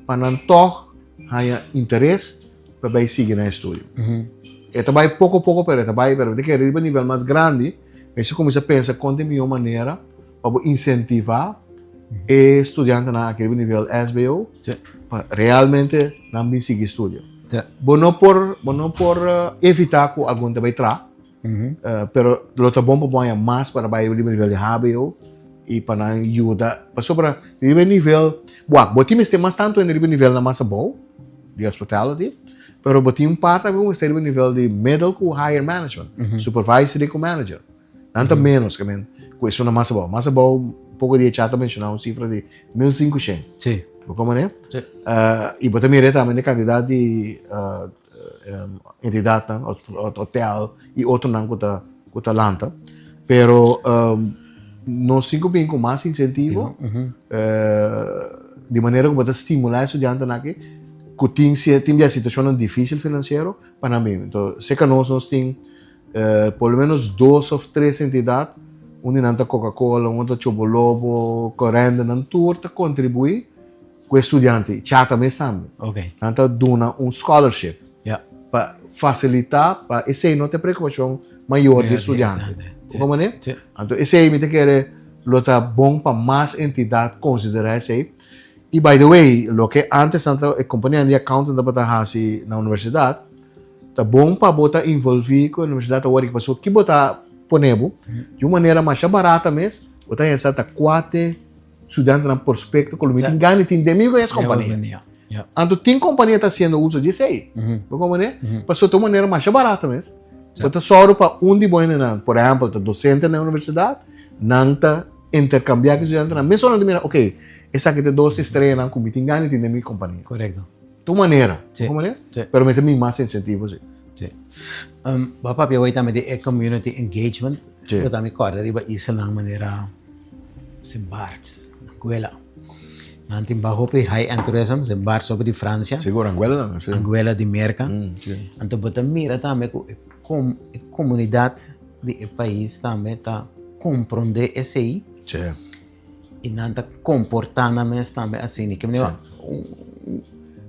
pa nan tòg haña interes pa bai sigui nan estudio. E ta bai poko poko pero e ta bai, pero bo ta kere riba nivel mas grandi, mester kuminsá pensa kon ta e mihó manera pa bo insentivá e studiantenan aki riba nivel SBO pa realmente nan bin sigui studio. Bo no por, bo no por evitá ku algun ta bai traha, pero lo ta bon pa bo haña mas pa bai riba nivel di HBO i pa nan yuda, pasobra riba e nivel, wak, bo tin mester mas tantu hende riba e nivelnan mas abou di hospitality, pero bo tin un parti tambe ku mester riba e nivel di middle ku higher management, supervisory ku manager. Nan ta ménos ke men ku esunnan mas abou. Mas abou, poko di e chat a menshoná un sifra di 1500. Sí. Bo komo ne? Sí. I bo ta mira tambe e kantidat di entidatnan, hotel i otronan ku ta ku ta lanta. Pero nos tin ku bin ku mas insentivo di manera ku bo ta stimulá e studiantenan aki ku tin tin bia situashonnan difísil finansiero pa nan bin. Enton, serka nos nos tin Por lo menos dos of tres entidat, un di nan ta Coca-Cola, un ta Chobolobo, Corenda, nan tur ta kontribuí ku e studiante, Chata mes tambe. Okay. Nan ta duna un scholarship Ja. pa fasilitá pa esei no ta e preokupashon mayor di e studiante. Sí. Bo manera? Sí. Anto esei mi ta kere lo ta bon pa mas entidat konsiderá esei. I by the way, loke antes nan ta e kompanianan di accountant tabata hasi na universidat, Ta bon pa bo ta involví ku e universidat awor aki pasobra ki bo ta pone bo di un manera masha barata mes bo ta hesa ta kuate studiantenan prospekto ku lo mi tin gana di tin den mi mes kompania. Anto tin kompania ta hasiendo uso di esei. Bo komprende? Pasobra ta un manera masha barata mes. Bo ta sòru pa un di bo hendenan, por ehèmpel ta dosente na e universidat, nan ta interkambiá ku e studiantenan mesora nan ta mira oke esaki ta e dos estreanan ku mi tin gana di tin den mi kompania. Korekto. Tu manera. Sí. Tu manera? Sí. Pero mester mi mas incentivo, sí. Sí. Um, bo papia hoy tambe di e community engagement. Sí. Bo tambe corda riba islanan manera Sint Barts, Anguilla. Nan tin ba hopi high-end tourism, Sint Barts hopi di Francia. Sigur, Anguilla tambe, sí. Anguilla di Merca. Mm, sí. Anto bo ta mira tambe ku e com e comunidad di e pais tambe ta comprende esei. Sí. I nan ta komportá nan mes tambe asina. Ke manera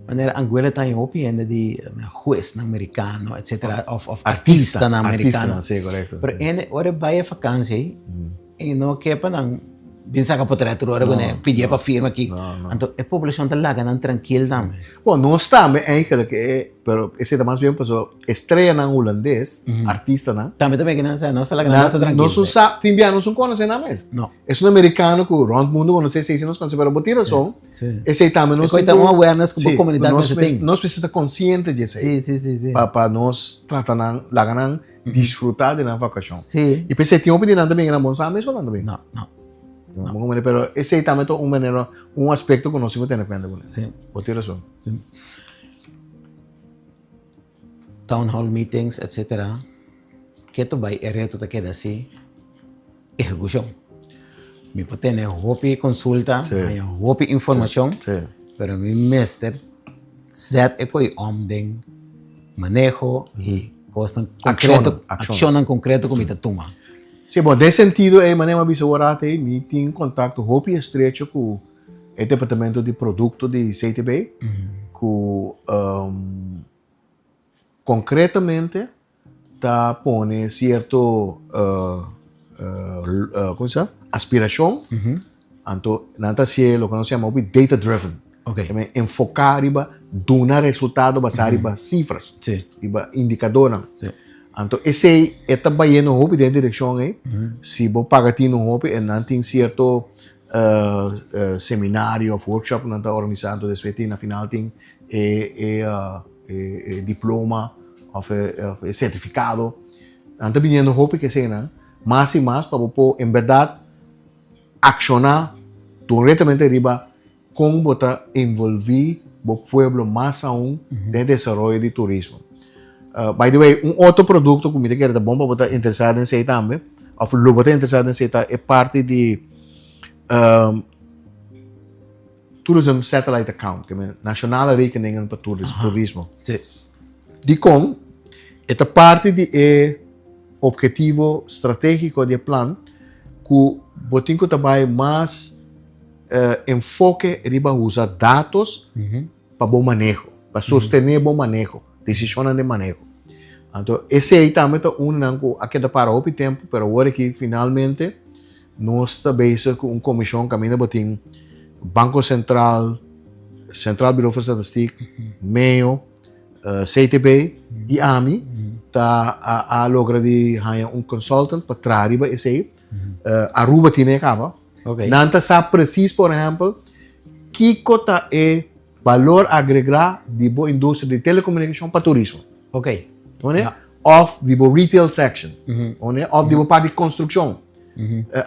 manera Anguilla ta haña hopi hende di huesnan merikano etcetera òf òf artistanan merikano. Artistanan, sí, korekto. Pero hende ora e bai e fakansia ei e no ke pa nan bin saka potrèt tur ora ku nan pidié pa firma aki. Anto e poblashon ta laga nan trankil tambe. Bon, nos tambe eigenlijk e pero esei ta mas bien pasobra estreanan hulandes, artistanan. Tambe ta meke nan sa, nos ta laga nan basta trankil. Nos no sa, tin bia nos no konosé nan mes. No. Es un americano ku rond mundo konosé esei si nos konosé, pero bo tin rason, esei tambe nos tin ku. Un awareness ku bo komunidat mester tin. Nos mester ta konsiente di esei. Sí, sí, sí, sí. Pa pa nos trata nan, laga nan disfrutá di nan vakashon. Sí. I p'esei tin hopi di nan ta bini nan bon sa mes ku nan ta bini. No, no. No. Bo Pero esei tambe ta un manera, un aspekto ku nos tin ku tene kuenta kuné. Sí. Bo tin rason. Sí. Town hall meetings, etcetera. Ke ta bai e reto ta keda si? Ehekushon. Mi por tene hopi konsulta, haña hopi informashon, pero mi mester zet e koi om den maneho i kosnan konkreto, akshonnan konkreto ku mi ta tuma. Sí, bon, den sentido ei, manera mi a bisa wou ei, mi tin kontakto hopi estrecho ku e departamento di produkto di CTB, ku konkretamente ta pone cierto como se llama aspiracion anto nan ta hacié loke nos yama hopi data driven enfoca riba duna resultado basa riba cifras riba indicadornan anto esey e ta bayendo hopi den e direccion ey si bo paga tino hopi e nan tin cierto seminario of workshop nan ta organisa anto despues tin na final tin e e diploma of e certificado. Nan ta biniendo hopi ke eseinan mas y mas pa bo por en berdad acciona directamente riba con bo ta envolvi. bo pueblo mas aun den desaroyo di turismo. By the way, un otro produkto ku mi ta kere ta bon pa bo ta interesá den esei tambe, òf lo bo ta interesá den esei ta e parti di Tourism Satellite Account, ke men nationale rekeningen pa turismo. Dikon? E ta parti di e objetivo strategiko di e plan ku bo tin ku ta bai mas enfoke riba usa datos pa bo maneho, pa sostené bo maneho, desishonnan di maneho. Anto esei tambe ta un nan ku a keda para hopi tempu, pero awor aki finalmente nos ta bezig ku un komishon kaminda bo tin Banko Sentral, Centraal Bureau voor Statistiek, MEO, CTB i ami ta a logra di haña un consultant pa traha riba esei. Aruba tin e kaba. Nan ta sa precies, por ehempel, kiko ta e balor agregá di bo industria di telekomunikashon pa turismo. Oné? Òf di bo retail section. Oné? Òf di bo parti di konstrukshon.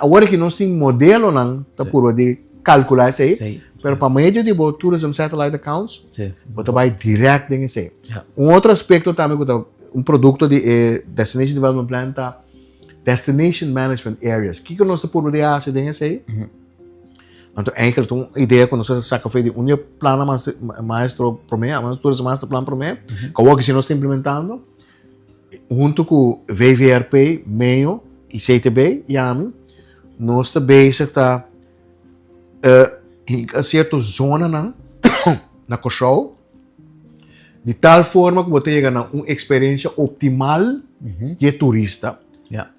Awor aki nos tin modelonan ta purba di kalkulá esei, pero pa medio di bo tourism satellite accounts, bo ta bai dirèkt den esei. Un otro aspekto tambe ku ta un produkto di e Destination Development Plan ta Destination Management Areas. Kiko nos ta purba di hasi den esei? Anto eigenlijk ta un idea ku nos a saka for di un di e plannan maestro promé, tourism master plan promé, ku awor si nos ta implementando huntu ku VVRP, MEO i CTB i ami, nos ta bezig ta hinka sierto zonanan na Kòrsou di tal forma ku bo ta yega na un eksperensia optimal di e turista.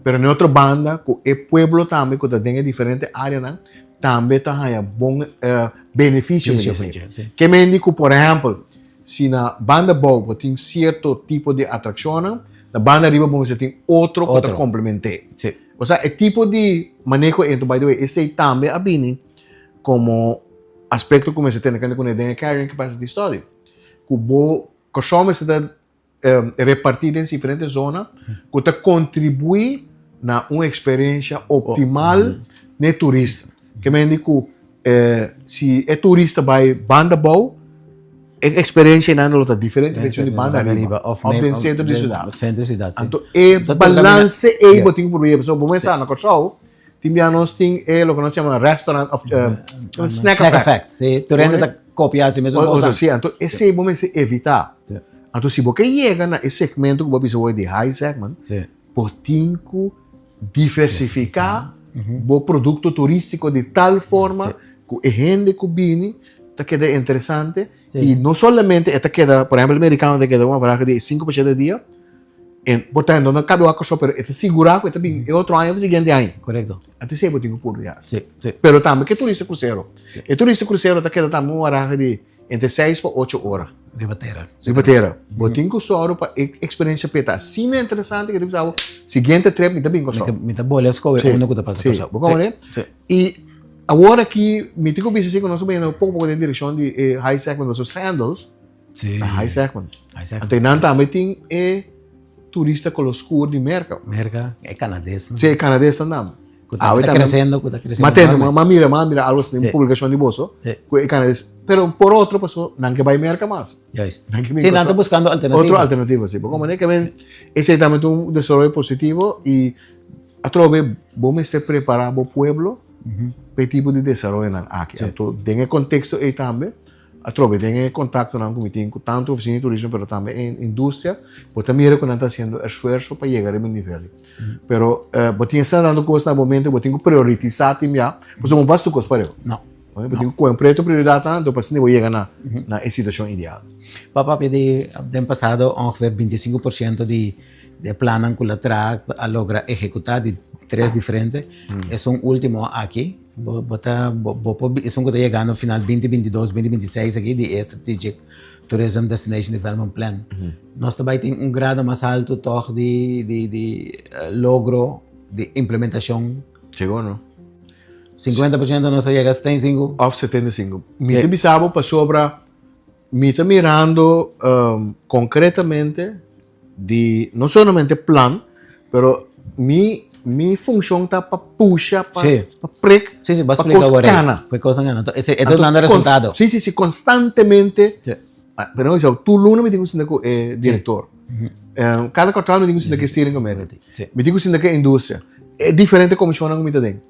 Pero na e otro banda ku e pueblo tambe ku ta den e diferente areanan tambe ta haña bon benefisio di esei. Ke mende ku por ehèmpel si na banda abou bo tin sierto tipo di atrakshonnan, na banda ariba bo mester tin otro ku ta komplement'é. Osea e tipo di maneho ei, by the way, esei tambe a bini komo aspekto ku mester tene kuenta kuné den e carrying capacity study. Ku bo Kòrsou mester ta repartí den diferente zona ku ta kontribuí na un eksperensia optimal n'e turista. Ke men di ku si e turista bai banda abou, e eksperensia einan lo ta diferente ku esun di banda ariba òf den sentro di siudat. Anto e balanse ei bo tin ku probeer. Pasobra bo mester sa na Kòrsou Tin bia nos tin e loke nos yama restaurant of snack effect. Sí, tur hende ta kopia hasi mesun kos. Sí, anto esei bo mester evitá. Anto si bo ke yega na e segmento ku bo a bisa hoy di high segment, bo tin ku diversifiká bo produkto turístiko di tal forma ku e hende ku bini ta keda interesante i no solamente e ta keda, por ehèmpel e merikano ta keda un averahe di 5% di dia, En por tanto, no cabe wak so, pero e ta sigura cu e ta bin e otro aña of e siguiente aña. Correcto. Anto esey bo tin cu purdi haci. Sí, sí. Pero tambe ke turista crucero. E turista crucero ta keda tambe un horario di entre seis pa ocho ora. Riba tera. Riba tera. Bo tin cu soru pa e experiencia p'e ta asina interesante cu e ta bisa bo, siguiente trip mi ta bin Kòrsou. Mi ta bole a scoge Sí, uno cu ta pasa sí. Kòrsou. Bo comprende? Sí, sí. Y awor aki mi tin cu bisa si cu nos ta bayendo poco poco den direccion di e high segment, pasobra sandals Sí. Na high segment. High segment. Anto nan tambe tin e turista color scur di Merca. Merca, e Canades. Sí, e Canades tambe. Cu ta, ta creciendo, cu ta creciendo. Ma tende, ma mira, ma mira algo así, publicacion di boso. Sí. Cu e Canades. Pero por otro, paso, nan ke bay Merca mas. Juist. Nan ke Sí, nan ta buscando alternativa. Otro alternativa, sí. Porque manera que men, ese tambe un desaroyo positivo y atrobe bo mester prepara bo pueblo pa e tipo di desaroyonan aki. Anto, den e contexto ey tambe, Atrobe den e kontaktonan ku mi tin ku tantu ofisina di turismo pero tambe e industria, bo ta mira ku nan ta hasiendo esfuerso pa yega riba e nivel ei. Pero bo tin esnan dando kos na momento bo tin ku prioritisá tin bia, pasobra bo no por hasi tur kos pareu. No. Bo tin ku kohe un preto prioridatnan anto pa asina bo yega na na e situashon ideal. Pa papia di den pasado ongeveer 25% di e plannan ku la traha a logra ehekutá di tres diferente, esun ultimo aki. Bo bo ta bo bo por esun ku ta yegando final binti 22 binti 26 aki di e Strategic Tourism Destination Development Plan. Nos ta bai tin un grado mas alto tòg di di di logro di implementashon. Sigur no. 50% nos a yega 75. Òf 75. Mi ta bisa bo pasobra mi ta mirando konkretamente di no solamente plan, pero mi. Mi funshon ta pa pusha, pa Sí. pa prik, Sí, sí, pa bas explica kos ahora. kana. Pa kos kana. Anto, ese, Anto, dando resultado. Sí, sí, sí, konstantemente. Sí. Ah, pero no, tur luna mi tin ku sinta ku e direktor. Kada kwartaal mi tin ku sinta ku e steering committee. Sí. Mi tin ku sinta ku e industria. E diferente komishonnan ku mi ta den.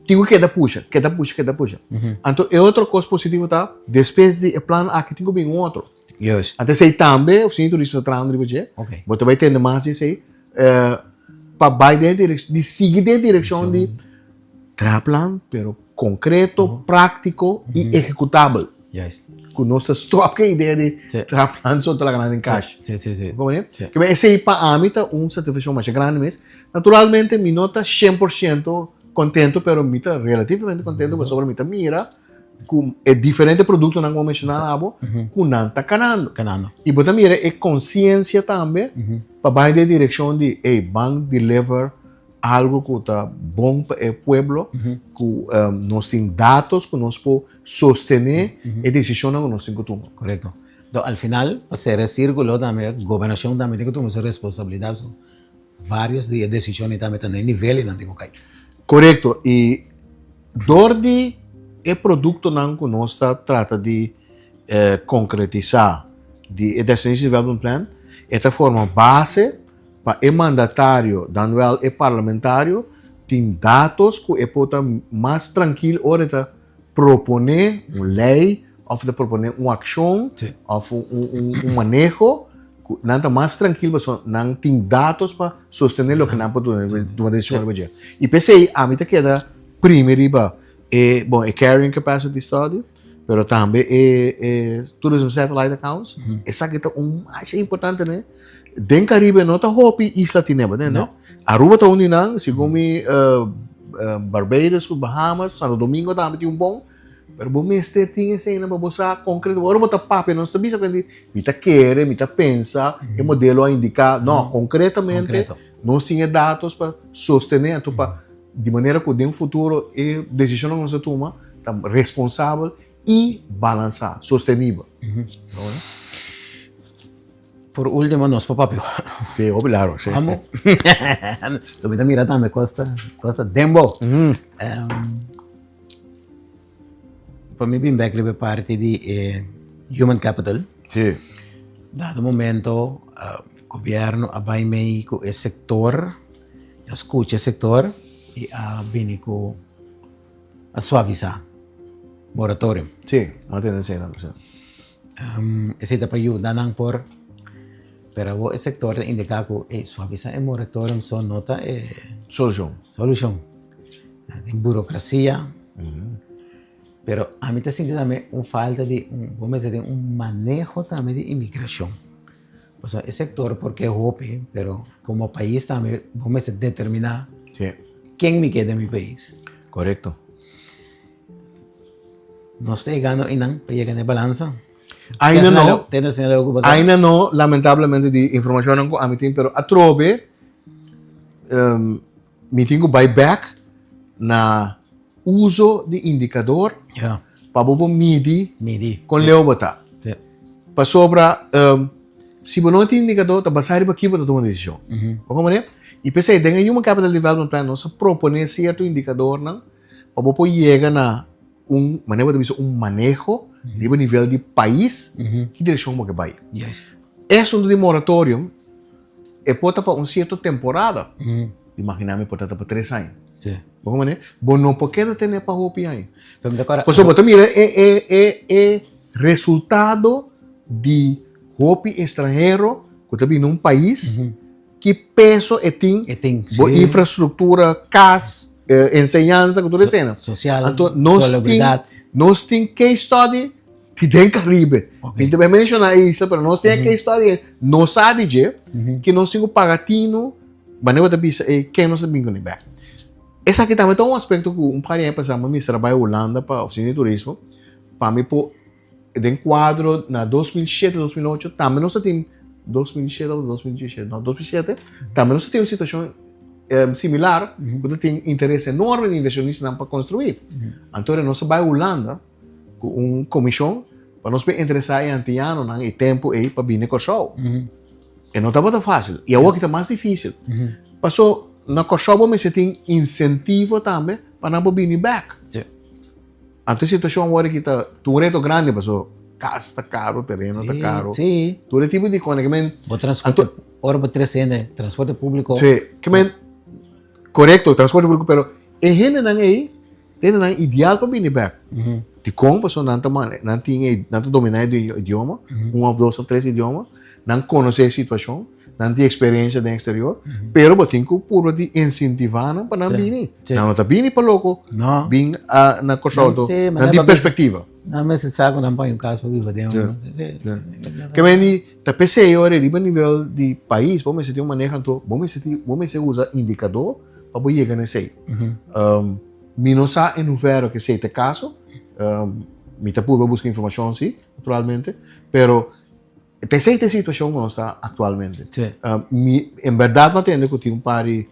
Tin ku keda pusha, keda pusha, keda pusha. Anto e otro kos positivo ta, despues di e plan aki tin ku bin un otro. Juist. Anto esei tambe Ofisina di Turismo ta trahando riba dje. Ok. Bo ta bai tende mas di esei. Pa bai den e direkshon, di sigui den e direkshon di traha plan, pero konkreto, práktiko i ehekutabel. Juist. Ku nos ta stòp ku e idea di Sí. traha plan so ta laga nan den kash. Sí, sí, sí. Bo komprende? Sí. Ke men esei pa ami ta un satisfakshon masha grandi mes. Naturalmente mi no ta 100% kontento, pero mi ta relativamente kontento pasobra mi ta mira ku e diferente produktonan ku bo menshoná na abo, ku nan ta kanando. Kanando. I bo ta mira e konsiensia tambe pa bai den e direkshon di, ey, ban deliver algu ku ta bon pa e pueblo, ku nos tin datos ku nos por sostené e desishonnan ku nos tin ku tuma. Korekto. Enton al final, pa sera e sirkulo tambe, gobernashon tambe tin ku tuma su responsabilidat. So, varios di e desishonnan tambe ta na e nivel i nan tin ku kai. Korekto. I dor di e produktonan ku nos ta trata di konkretisá di e Destination Development Plan, e ta forma base pa e mandatario dan wel e parlamentario tin datos ku e por ta mas trankil ora e ta proponé un lei òf e ta proponé un akshon òf un maneho ku nan ta mas trankil pasobra nan tin datos pa sostené loke nan por tuma desishon riba dje. I p'esei ami ta keda primi riba e bon e carrying capacity study pero tambe e e tourism satellite accounts esaki ta un masha importante ne. Den Caribe no ta hopi isla tin neba, no? Aruba ta un di nan, segun mi Barbados ku Bahamas, Santo Domingo tambe tin un bon, pero bo mester tin eseinan pa bo sa konkreto. Ora bo ta papia nos ta bisa ku hende, mi ta kere, mi ta pensa, e modelo a indiká, no, konkretamente nos tin e datos pa sostené anto pa di manera ku den futuro e desishonnan ku nos ta tuma ta responsabel i balansá, sostenibel. Por último nos por papia. Sí, hopi largo, sí. Amo. Lo mi ta mira tambe costa, costa dembo. Mm. Um, pa mi bin back riba parti di eh, human capital. Sí. Dado momento, uh, gobierno a bai mei ku e sector, a scucha e sector y a bini ku a suavisa moratorium. Sí, a tende esei nan, sí. Esei ta pa yuda nan por, pero awor e sector ta indica cu ey suavisa e moratorium so no ta e Solucion. Solucion. Tin burocracia, pero ami ta sinti tambe un falta di un, bo mester tin un maneho tambe di inmigracion. Pasobra e sector por ke hopi, pero como pais tambe bo mester determina ken mi ke den mi pais. Korekto. Nos ta yegando einan pa yega na e balansa? Ainda no. Te na señala ku pasa? Ainda no, lamentablemente di informashonnan ku ami tin, pero atrobe mi tin ku bai bèk na uso di indikador pa bo por midi kon leu bo ta. Pasobra si bo no tin indikador ta basá riba ki bo ta tuma desishon. Bo komprende? I p'esei den e Human Capital Development Plan nos a proponé sierto indikadornan pa bo por yega na un, manera bo ta bisa, un maneho riba nivel di pais ki direkshon bo ke bai. E asuntu di moratorium e por ta pa un sierto temporada. Imaginá mi por ta ta pa tres aña. Bo komprende? Bo no por keda tene pa hopi aña. Pasobra bo ta mira e e e e resultado di hopi estranhero ku ta bini un pais, ki peso e tin, E tin, bo sí. infrastruktura, kas, enseñansa ku tur esena. Sosial, Anto nos tin, salubridad. nos tin case study di den Caribe. Ok. Mi ta bai menshoná e isla, pero nos tin e case study, nos sa di dje, ki nos tin ku paga tinu, wanneer bo ta bisa ey ken nos ta bin kuné bèk. Esaki tambe ta un aspekto ku un par di aña pasá mi mester a bai Hulanda pa ofisina di turismo pa mi por den kuadro na 2007, 2008 tambe nos a tin 2007 òf 2017, no, 2007 tambe nos a tin un situashon similar ku ta tin interes enorme di invershonistanan pa konstruí. Anto nos a bai Hulanda ku un komishon pa nos por interesá e antianonan e tempu ei pa bini Kòrsou. E no tabata fásil i awor ki ta mas difísil. Paso. na Kòrsou bo mester tin insentivo tambe pa nan por bini bèk. Anto e situashon awor aki ta un reto grandi paso kas ta karo, tereno ta karo. Tur e tipo di kos. Bo transporte, ora bo trese hende, transporte públiko. Sí, ke men, korekto, transporte públiko, pero e hendenan ei, hendenan ideal pa bini bèk. Dikon? Pasobra nan ta nan tin e, nan ta dominá e idioma, un òf dos òf tres idioma, nan konosé e situashon, nan tin eksperensia den eksterior, pero bo tin ku purba di insentivá nan pa nan bini. Nan no ta bini pa loko bin na Kòrsou, nan tin perspektiva. Nan mester sa ku nan pon un kas pa biba den un. Ke meni ta p'esei ora riba nivel di pais bo mester tin un maneho anto bo mester tin bo mester usa indikador pa bo yega na esei. Mi no sa en hoevero ku esei ta e kaso, mi ta purba buska informashon si naturalmente, pero ta esei ta e situashon ku nos ta aktualmente. Mi en bèrdat no tende ku tin un par di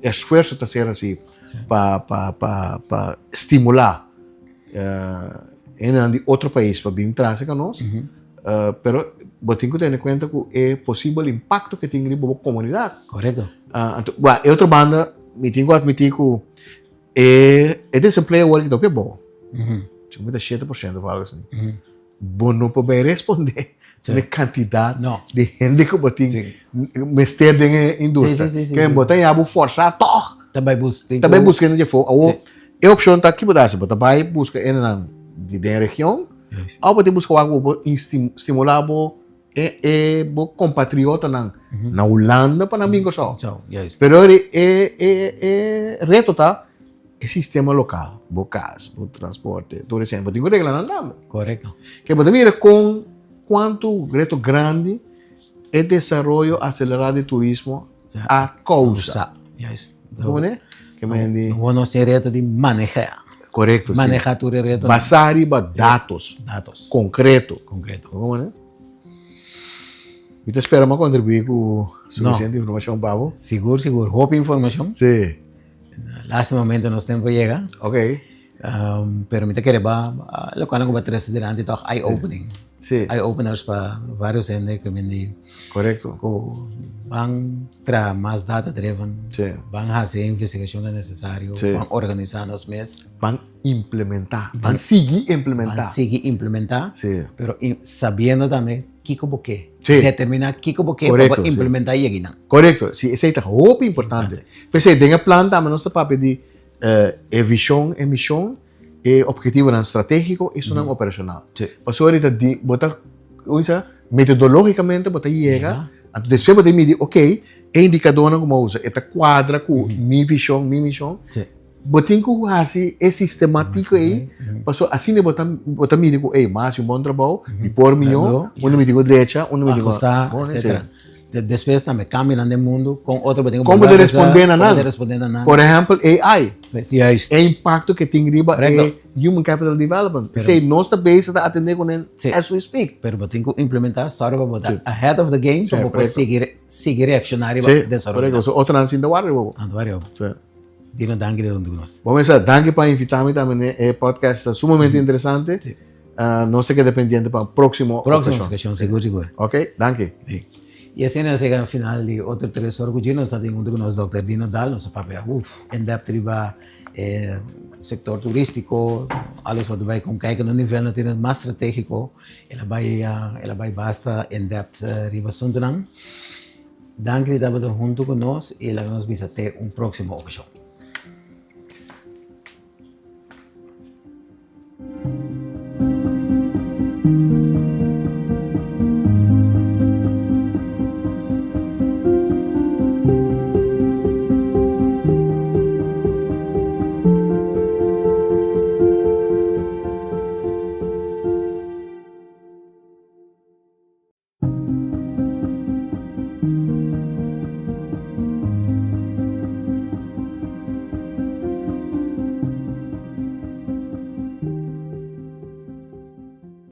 esfuerso ta ser hasi pa pa pa pa stimulá hendenan di otro pais pa bin trase ka nos, pero bo tin ku tene kuenta ku e posibel impakto ke tin riba bo komunidat. Korekto. Anto, e otro banda mi tin ku atmití ku e e desempleo awor ki ta hopi abou, mi ta 7% òf algu asina. Bo no por bay respondé na e kantidat di hende ku bo tin mester den e industria. Ke bo ta yabu forsá tòg. Ta bay buska. Ta bay buska hende djafó. Awor, e opshon ta ki bo ta hasi? Bo ta bay buska hendenan di den e region òf bo ta buska wak ku bo por stimulá bo e bo kompatriotanan na Hulanda pa nan bin Kòrsou. Pero e e reto ta. E sistema lokal, bo kas, bo transporte, tur esei, bo tin ku regla nan tambe. Korekto. Ke bo ta mira kon kuantu reto grandi e desaroyo aselerá di turismo a kousa. Juist. Komo ne? Ke men di. Bo nos tin reto di manehá. Korekto, si. Manehá tur e retonan. Basá riba datos. Datos. Konkreto. Konkreto. Komo ne? Mi ta spera mi a kontribuí ku sufisiente informashon pa bo. Sigur, sigur. Hopi informashon. Si. Lastimamente nos tempo a yega. Ok. Pero mi ta kere ba locual cu ba trece dilanti toch eye opening. Si. Eye openers pa varios hende cu men di. Correcto. Cu ban traha mas data driven. Si. Ban haci e investigacionnan necesario. Si. Ban organisa nos mes. Ban implementa. Ban sigui implementa. Ban sigui implementa. Si. Pero sabiendo tambe kiko bo ke. Sí. Determina kiko bo ke pa Korekto, bo sí. implementa e yeginan. Korekto, sí, esei ta hopi importante. P'esei den e plan tambe nos ta papia di e vishon, e mishon, e ophetivonan stratégiko i esunnan operashonal. Sí. Pasobra ta di bo ta, kon bisa, metodológikamente bo ta yega, anto despues bo ta midi, okey, e indikadornan ku bo a usa e ta kuadra ku mi vishon, mi mishon. Sí. Bo tin ku hasi e sistematiko ei, pasobra asina bo ta bo ta mira ku ey, mi a hasi un bon trabou, mi por mihó, unda mi tin ku drecha, unda mi tin ku Ahusta, etcetera. Despues tambe kambionan den mundu, kon otro bo tin ku Kon bo ta respondé na nan? Kon bo ta respondé na nan? Por ehèmpel AI. Juist. E impakto ke tin riba e human capital development. P'esei nos ta bezig ta atendé kuné as we speak. Pero bo tin ku implementá, sòru pa bo ta ahead of the game, pa bo por sigui sigui reakshoná riba desaroyo. Korekto. So otronan sin ta warda riba bo. Nan ta warda riba bo. Dino danki di huntu ku nos. Bon mesa, danki pa invita mi tambe ne e podcast ta sumamente interesante. Sí. Nos ta keda pendiente pa próximo Próximo ocasión, sigur, sigur. Ok, danki. Sí. Y asina nos llega al final di otro 3 Ora cu Gino. Nos ta tin huntu ku nos Dòkter Dino Daal. Nos a papia uf, in depth riba e sector turistico, alles wat erbij komt kijken. Un nivel natuurlijk mas strategico. El a bai, el a bai basta in depth riba asuntonan. Danki di tabata huntu ku nos i laga nos bisa te un próksimo okashon.